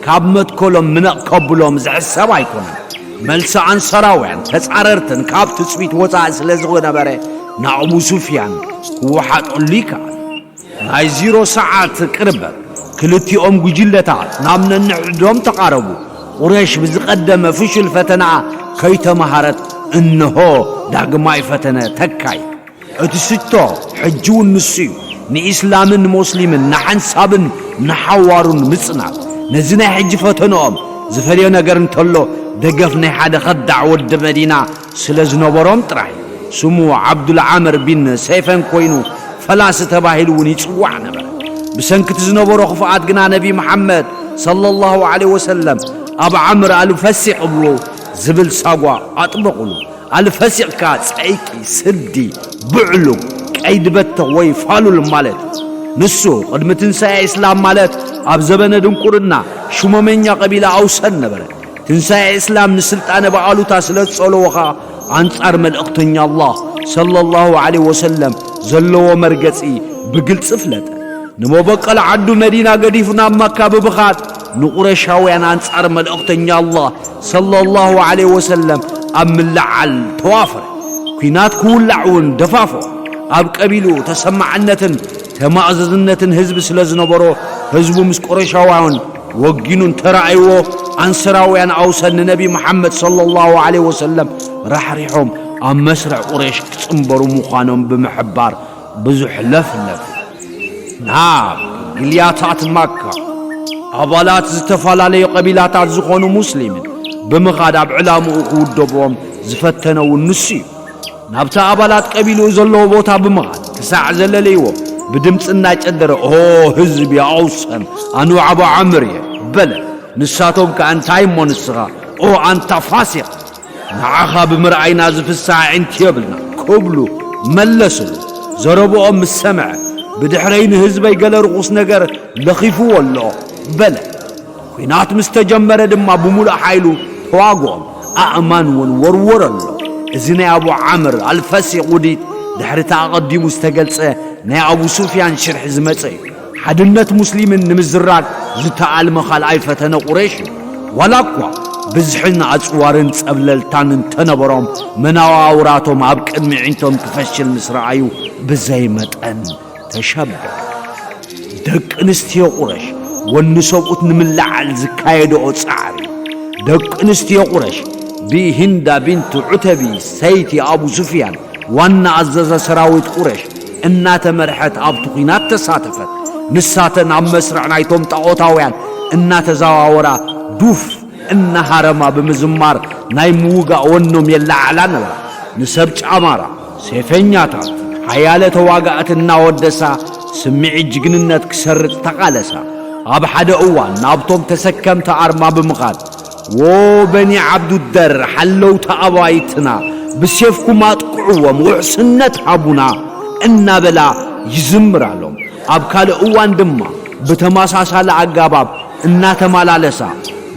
ካብ መትከሎም ምነቕ ከብሎም ዝሕሰብ ኣይኮነን። መልሲ ኣንሰራውያን ተጻረርትን ካብ ትጽቢት ወጻኢ ስለ ዝነበረ ንኣቡ ሱፍያን ክወሓጠሉ ይከኣል። ናይ ዚሮ ሰዓት ቅርበት ክልቲኦም ጉጅለታት ናብ ነንሕድሕዶም ተቓረቡ። ቁረሽ ብዝቐደመ ፍሹል ፈተና ከይተመሃረት እንሆ ዳግማይ ፈተነ ተካይ። እቲ ሽቶ ሕጂ እውን ንሱ እዩ። ንኢስላምን ንሞስሊምን ንሓንሳብን ንሓዋሩን ምጽናት። ነዚ ናይ ሕጂ ፈተንኦም ዝፈልዮ ነገር እንተሎ ደገፍ ናይ ሓደ ከዳዕ ወዲ መዲና ስለ ዝነበሮም ጥራይ። ስሙ ዓብዱል ዓምር ቢን ሰይፈን ኮይኑ ፈላሲ ተባሂሉ እውን ይጽዋዕ ነበረ። ብሰንክቲ ዝነበሮ ክፍኣት ግና ነቢ መሓመድ ሰለላሁ ዐለይሂ ወሰለም ኣብ ዓምር ኣልፈሲቕ እብሉ ዝብል ሳጓ ኣጥበቑሉ። ኣልፈሲቕካ ጸይቂ፣ ስዲ፣ ብዕሉግ፣ ቀይዲ በተኽ ወይ ፋሉል ማለት እዩ። ንሱ ቅድሚ ትንሳኤ እስላም ማለት ኣብ ዘበነ ድንቁርና ሽሞመኛ ቀቢላ ኣውሰን ነበረ። ትንሳኤ እስላም ንስልጣነ ብኣሉታ ስለ ዝጸለዎ ኸኣ ኣንጻር መልእኽተኛ ኣላህ ሰለላሁ ዐለይሂ ወሰለም ዘለዎ መርገጺ ብግልጺ ፍለጠ። ንመበቀል ዓዱ መዲና ገዲፉ ናብ መካ ብምኻድ ንቁረሻውያን ኣንጻር መልእኽተኛ ኣላህ ሰለላሁ ዐለይሂ ወሰለም ኣብ ምልዓል ተዋፈረ። ኲናት ክውላዕ እውን ደፋፍኦ። ኣብ ቀቢሉ ተሰማዕነትን ተማእዘዝነትን ህዝቢ ስለ ዝነበሮ ህዝቡ ምስ ቁረሻውያን ወጊኑ እንተረኣይዎ ኣንሰራውያን ኣውሰን ንነቢ መሓመድ ሰለላሁ ዐለይሂ ወሰለም ራሕሪሖም ኣብ መስርዕ ቁረሽ ክጽንበሩ ምዃኖም ብምሕባር ብዙሕ ለፍለፉ። ናብ ግልያታት ማካ ኣባላት ዝተፈላለዩ ቀቢላታት ዝኾኑ ሙስሊምን ብምኻድ ኣብ ዕላምኡ ክውደቦም ዝፈተነ እውን ንሱ እዩ። ናብቲ ኣባላት ቀቢልኡ ዘለዎ ቦታ ብምኻድ ክሳዕ ዘለለይዎ ብድምፂ እናጨደረ ኦ ህዝቢ ኣውሰን ኣኑ ዓቡ ዓምር እየ በለ። ንሳቶም ከኣ እንታይ እሞ ንስኻ ኦ ኣንታ ፋሲቕ ንዓኻ ብምርኣይና ዝፍሳህ ኣዒንቲ የብልና ክብሉ መለስሉ። ዘረብኦም ምስ ሰምዐ ብድሕረይ ንህዝበይ ገለ ርኹስ ነገር ለኺፍዎ ኣሎ በለ። ኲናት ምስ ተጀመረ ድማ ብምሉእ ሓይሉ ተዋግኦም ኣእማን እውን ወርወረሎም። እዚ ናይ ኣቡ ዓምር ኣልፈሲቕ ውዲት ድሕሪ እቲ ኣቐዲሙ ዝተገልጸ ናይ ኣቡ ሱፍያን ሽርሒ ዝመጸ እዩ። ሓድነት ሙስሊምን ንምዝራግ ዝተኣልመ ካልኣይ ፈተነ ቁረይሽ እዩ። ዋላ እኳ ብዝሕን ኣጽዋርን ጸብለልታን እንተነበሮም መናዋውራቶም ኣብ ቅድሚ ዒንቶም ክፈሽል ምስ ረኣዩ ብዘይ መጠን ተሸበሩ። ደቂ ኣንስትዮ ቁረሽ ወኒ ሰብኡት ንምልዓል ዝካየድኦ ጻዕሪ። ደቂ ኣንስትዮ ቁረሽ ብሂንዳ ቢንት ዑተቢ ሰይቲ ኣቡ ሱፍያን ዋና ኣዘዘ ሰራዊት ቁረሽ እናተመርሐት ኣብቲ ኲናት ተሳተፈት። ንሳተን ኣብ መስርዕ ናይቶም ጣዖታውያን እናተዘዋወራ ዱፍ እናሃረማ ብምዝማር ናይ ምውጋእ ወኖም የለዓዕላ ነበራ። ንሰብ ጫማራ፣ ሴፈኛታት፣ ሓያለ ተዋጋእቲ እናወደሳ ስምዒት ጅግንነት ክሰርጽ ተቓለሳ። ኣብ ሓደ እዋን ናብቶም ተሰከምቲ ኣርማ ብምኻድ፣ "ዎ በኒ ዓብዱደር ሓለውቲ ኣባይትና፣ ብሴፍኩም ኣጥቅዕዎም፣ ውሕስነት ሃቡና" እናበላ ይዝምራሎም። ኣብ ካልእ እዋን ድማ ብተመሳሳሊ ኣጋባብ እናተመላለሳ፣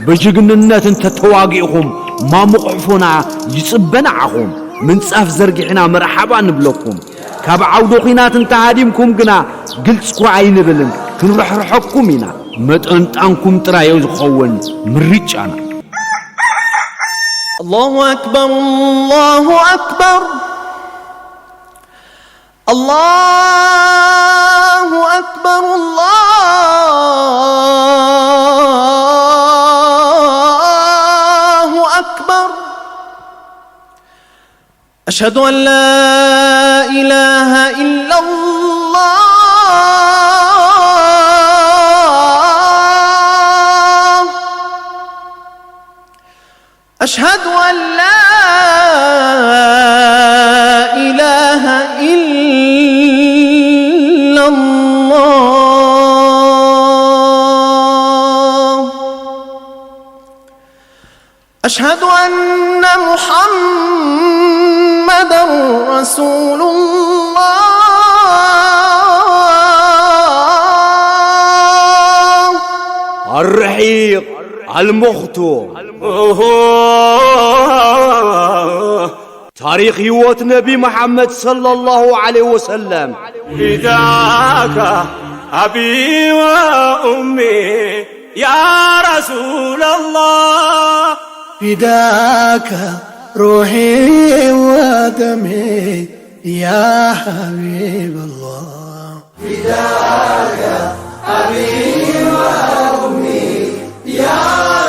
"ብጅግንነት እንተተዋጊእኹም ማሙቕ ዕፎና ይጽበ ንዓኹም፣ ምንጻፍ ዘርጊሕና መርሓባ ንብለኩም፣ ካብ ዓውደ ኲናት እንተሃዲምኩም ግና ግልጽ እኳ ኣይንብልን፣ ክንርሕርሐኩም ኢና። መጠንጣንኩም ጥራይ እዩ ዝኸውን ምርጫና።" الله أكبر، الله أكبر، الله أكبر، الله أكبر. أشهد أن لا إله إلا الله. أشهد أن لا إله إلا الله. أشهد أن محمدا رسول الله. الرحيق المختوم. ታሪኽ ህይወት ነቢ መሓመድ ሰለላሁ ዐለይሂ ወሰለም። فداك أبي وأمي يا رسول الله. فداك روحي ودمي يا حبيب الله. فداك أبي وأمي يا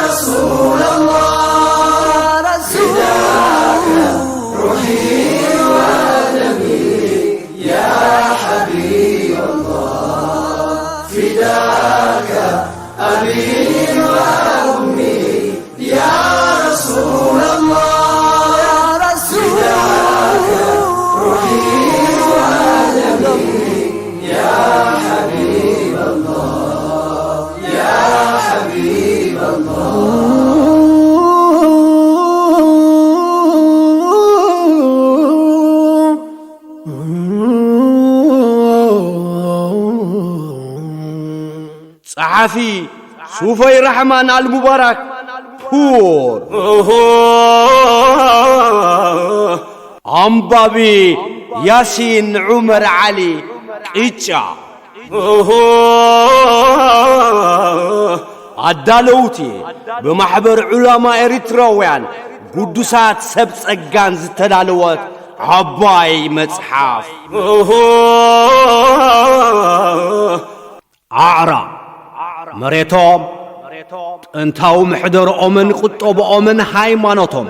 رسول الله. فداك روحي ودمي يا حبيب الله. فداك أبي وأمي يا رسول الله. يا رسول الله. روحي ودمي يا حبيب الله، يا حبيب الله. ጸሓፊ ሱፈይ ራሕማን ኣልሙባራክ ፑር። ኣንባቢ ያሲን ዑመር ዓሊ ቅጫ። ኣዳለውቲ ብማሕበር ዑላማ ኤሪትራውያን ግዱሳት ሰብ ጸጋን ዝተዳለወት ዓባይ መጽሓፍ። ኣዕራብ መሬቶም፣ ጥንታዊ መሕደርኦምን ቁጠብኦምን ሃይማኖቶም።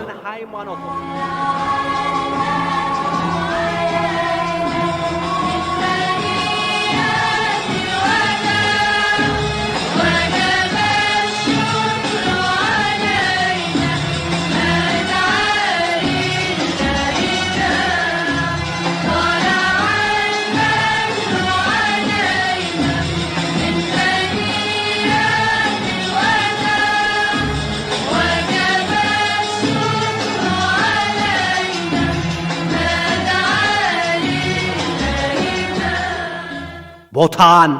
ቦታን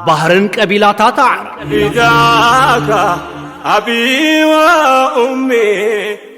ባህርን ቀቢላታት ኣዕራብ። فداك أبي وأمي.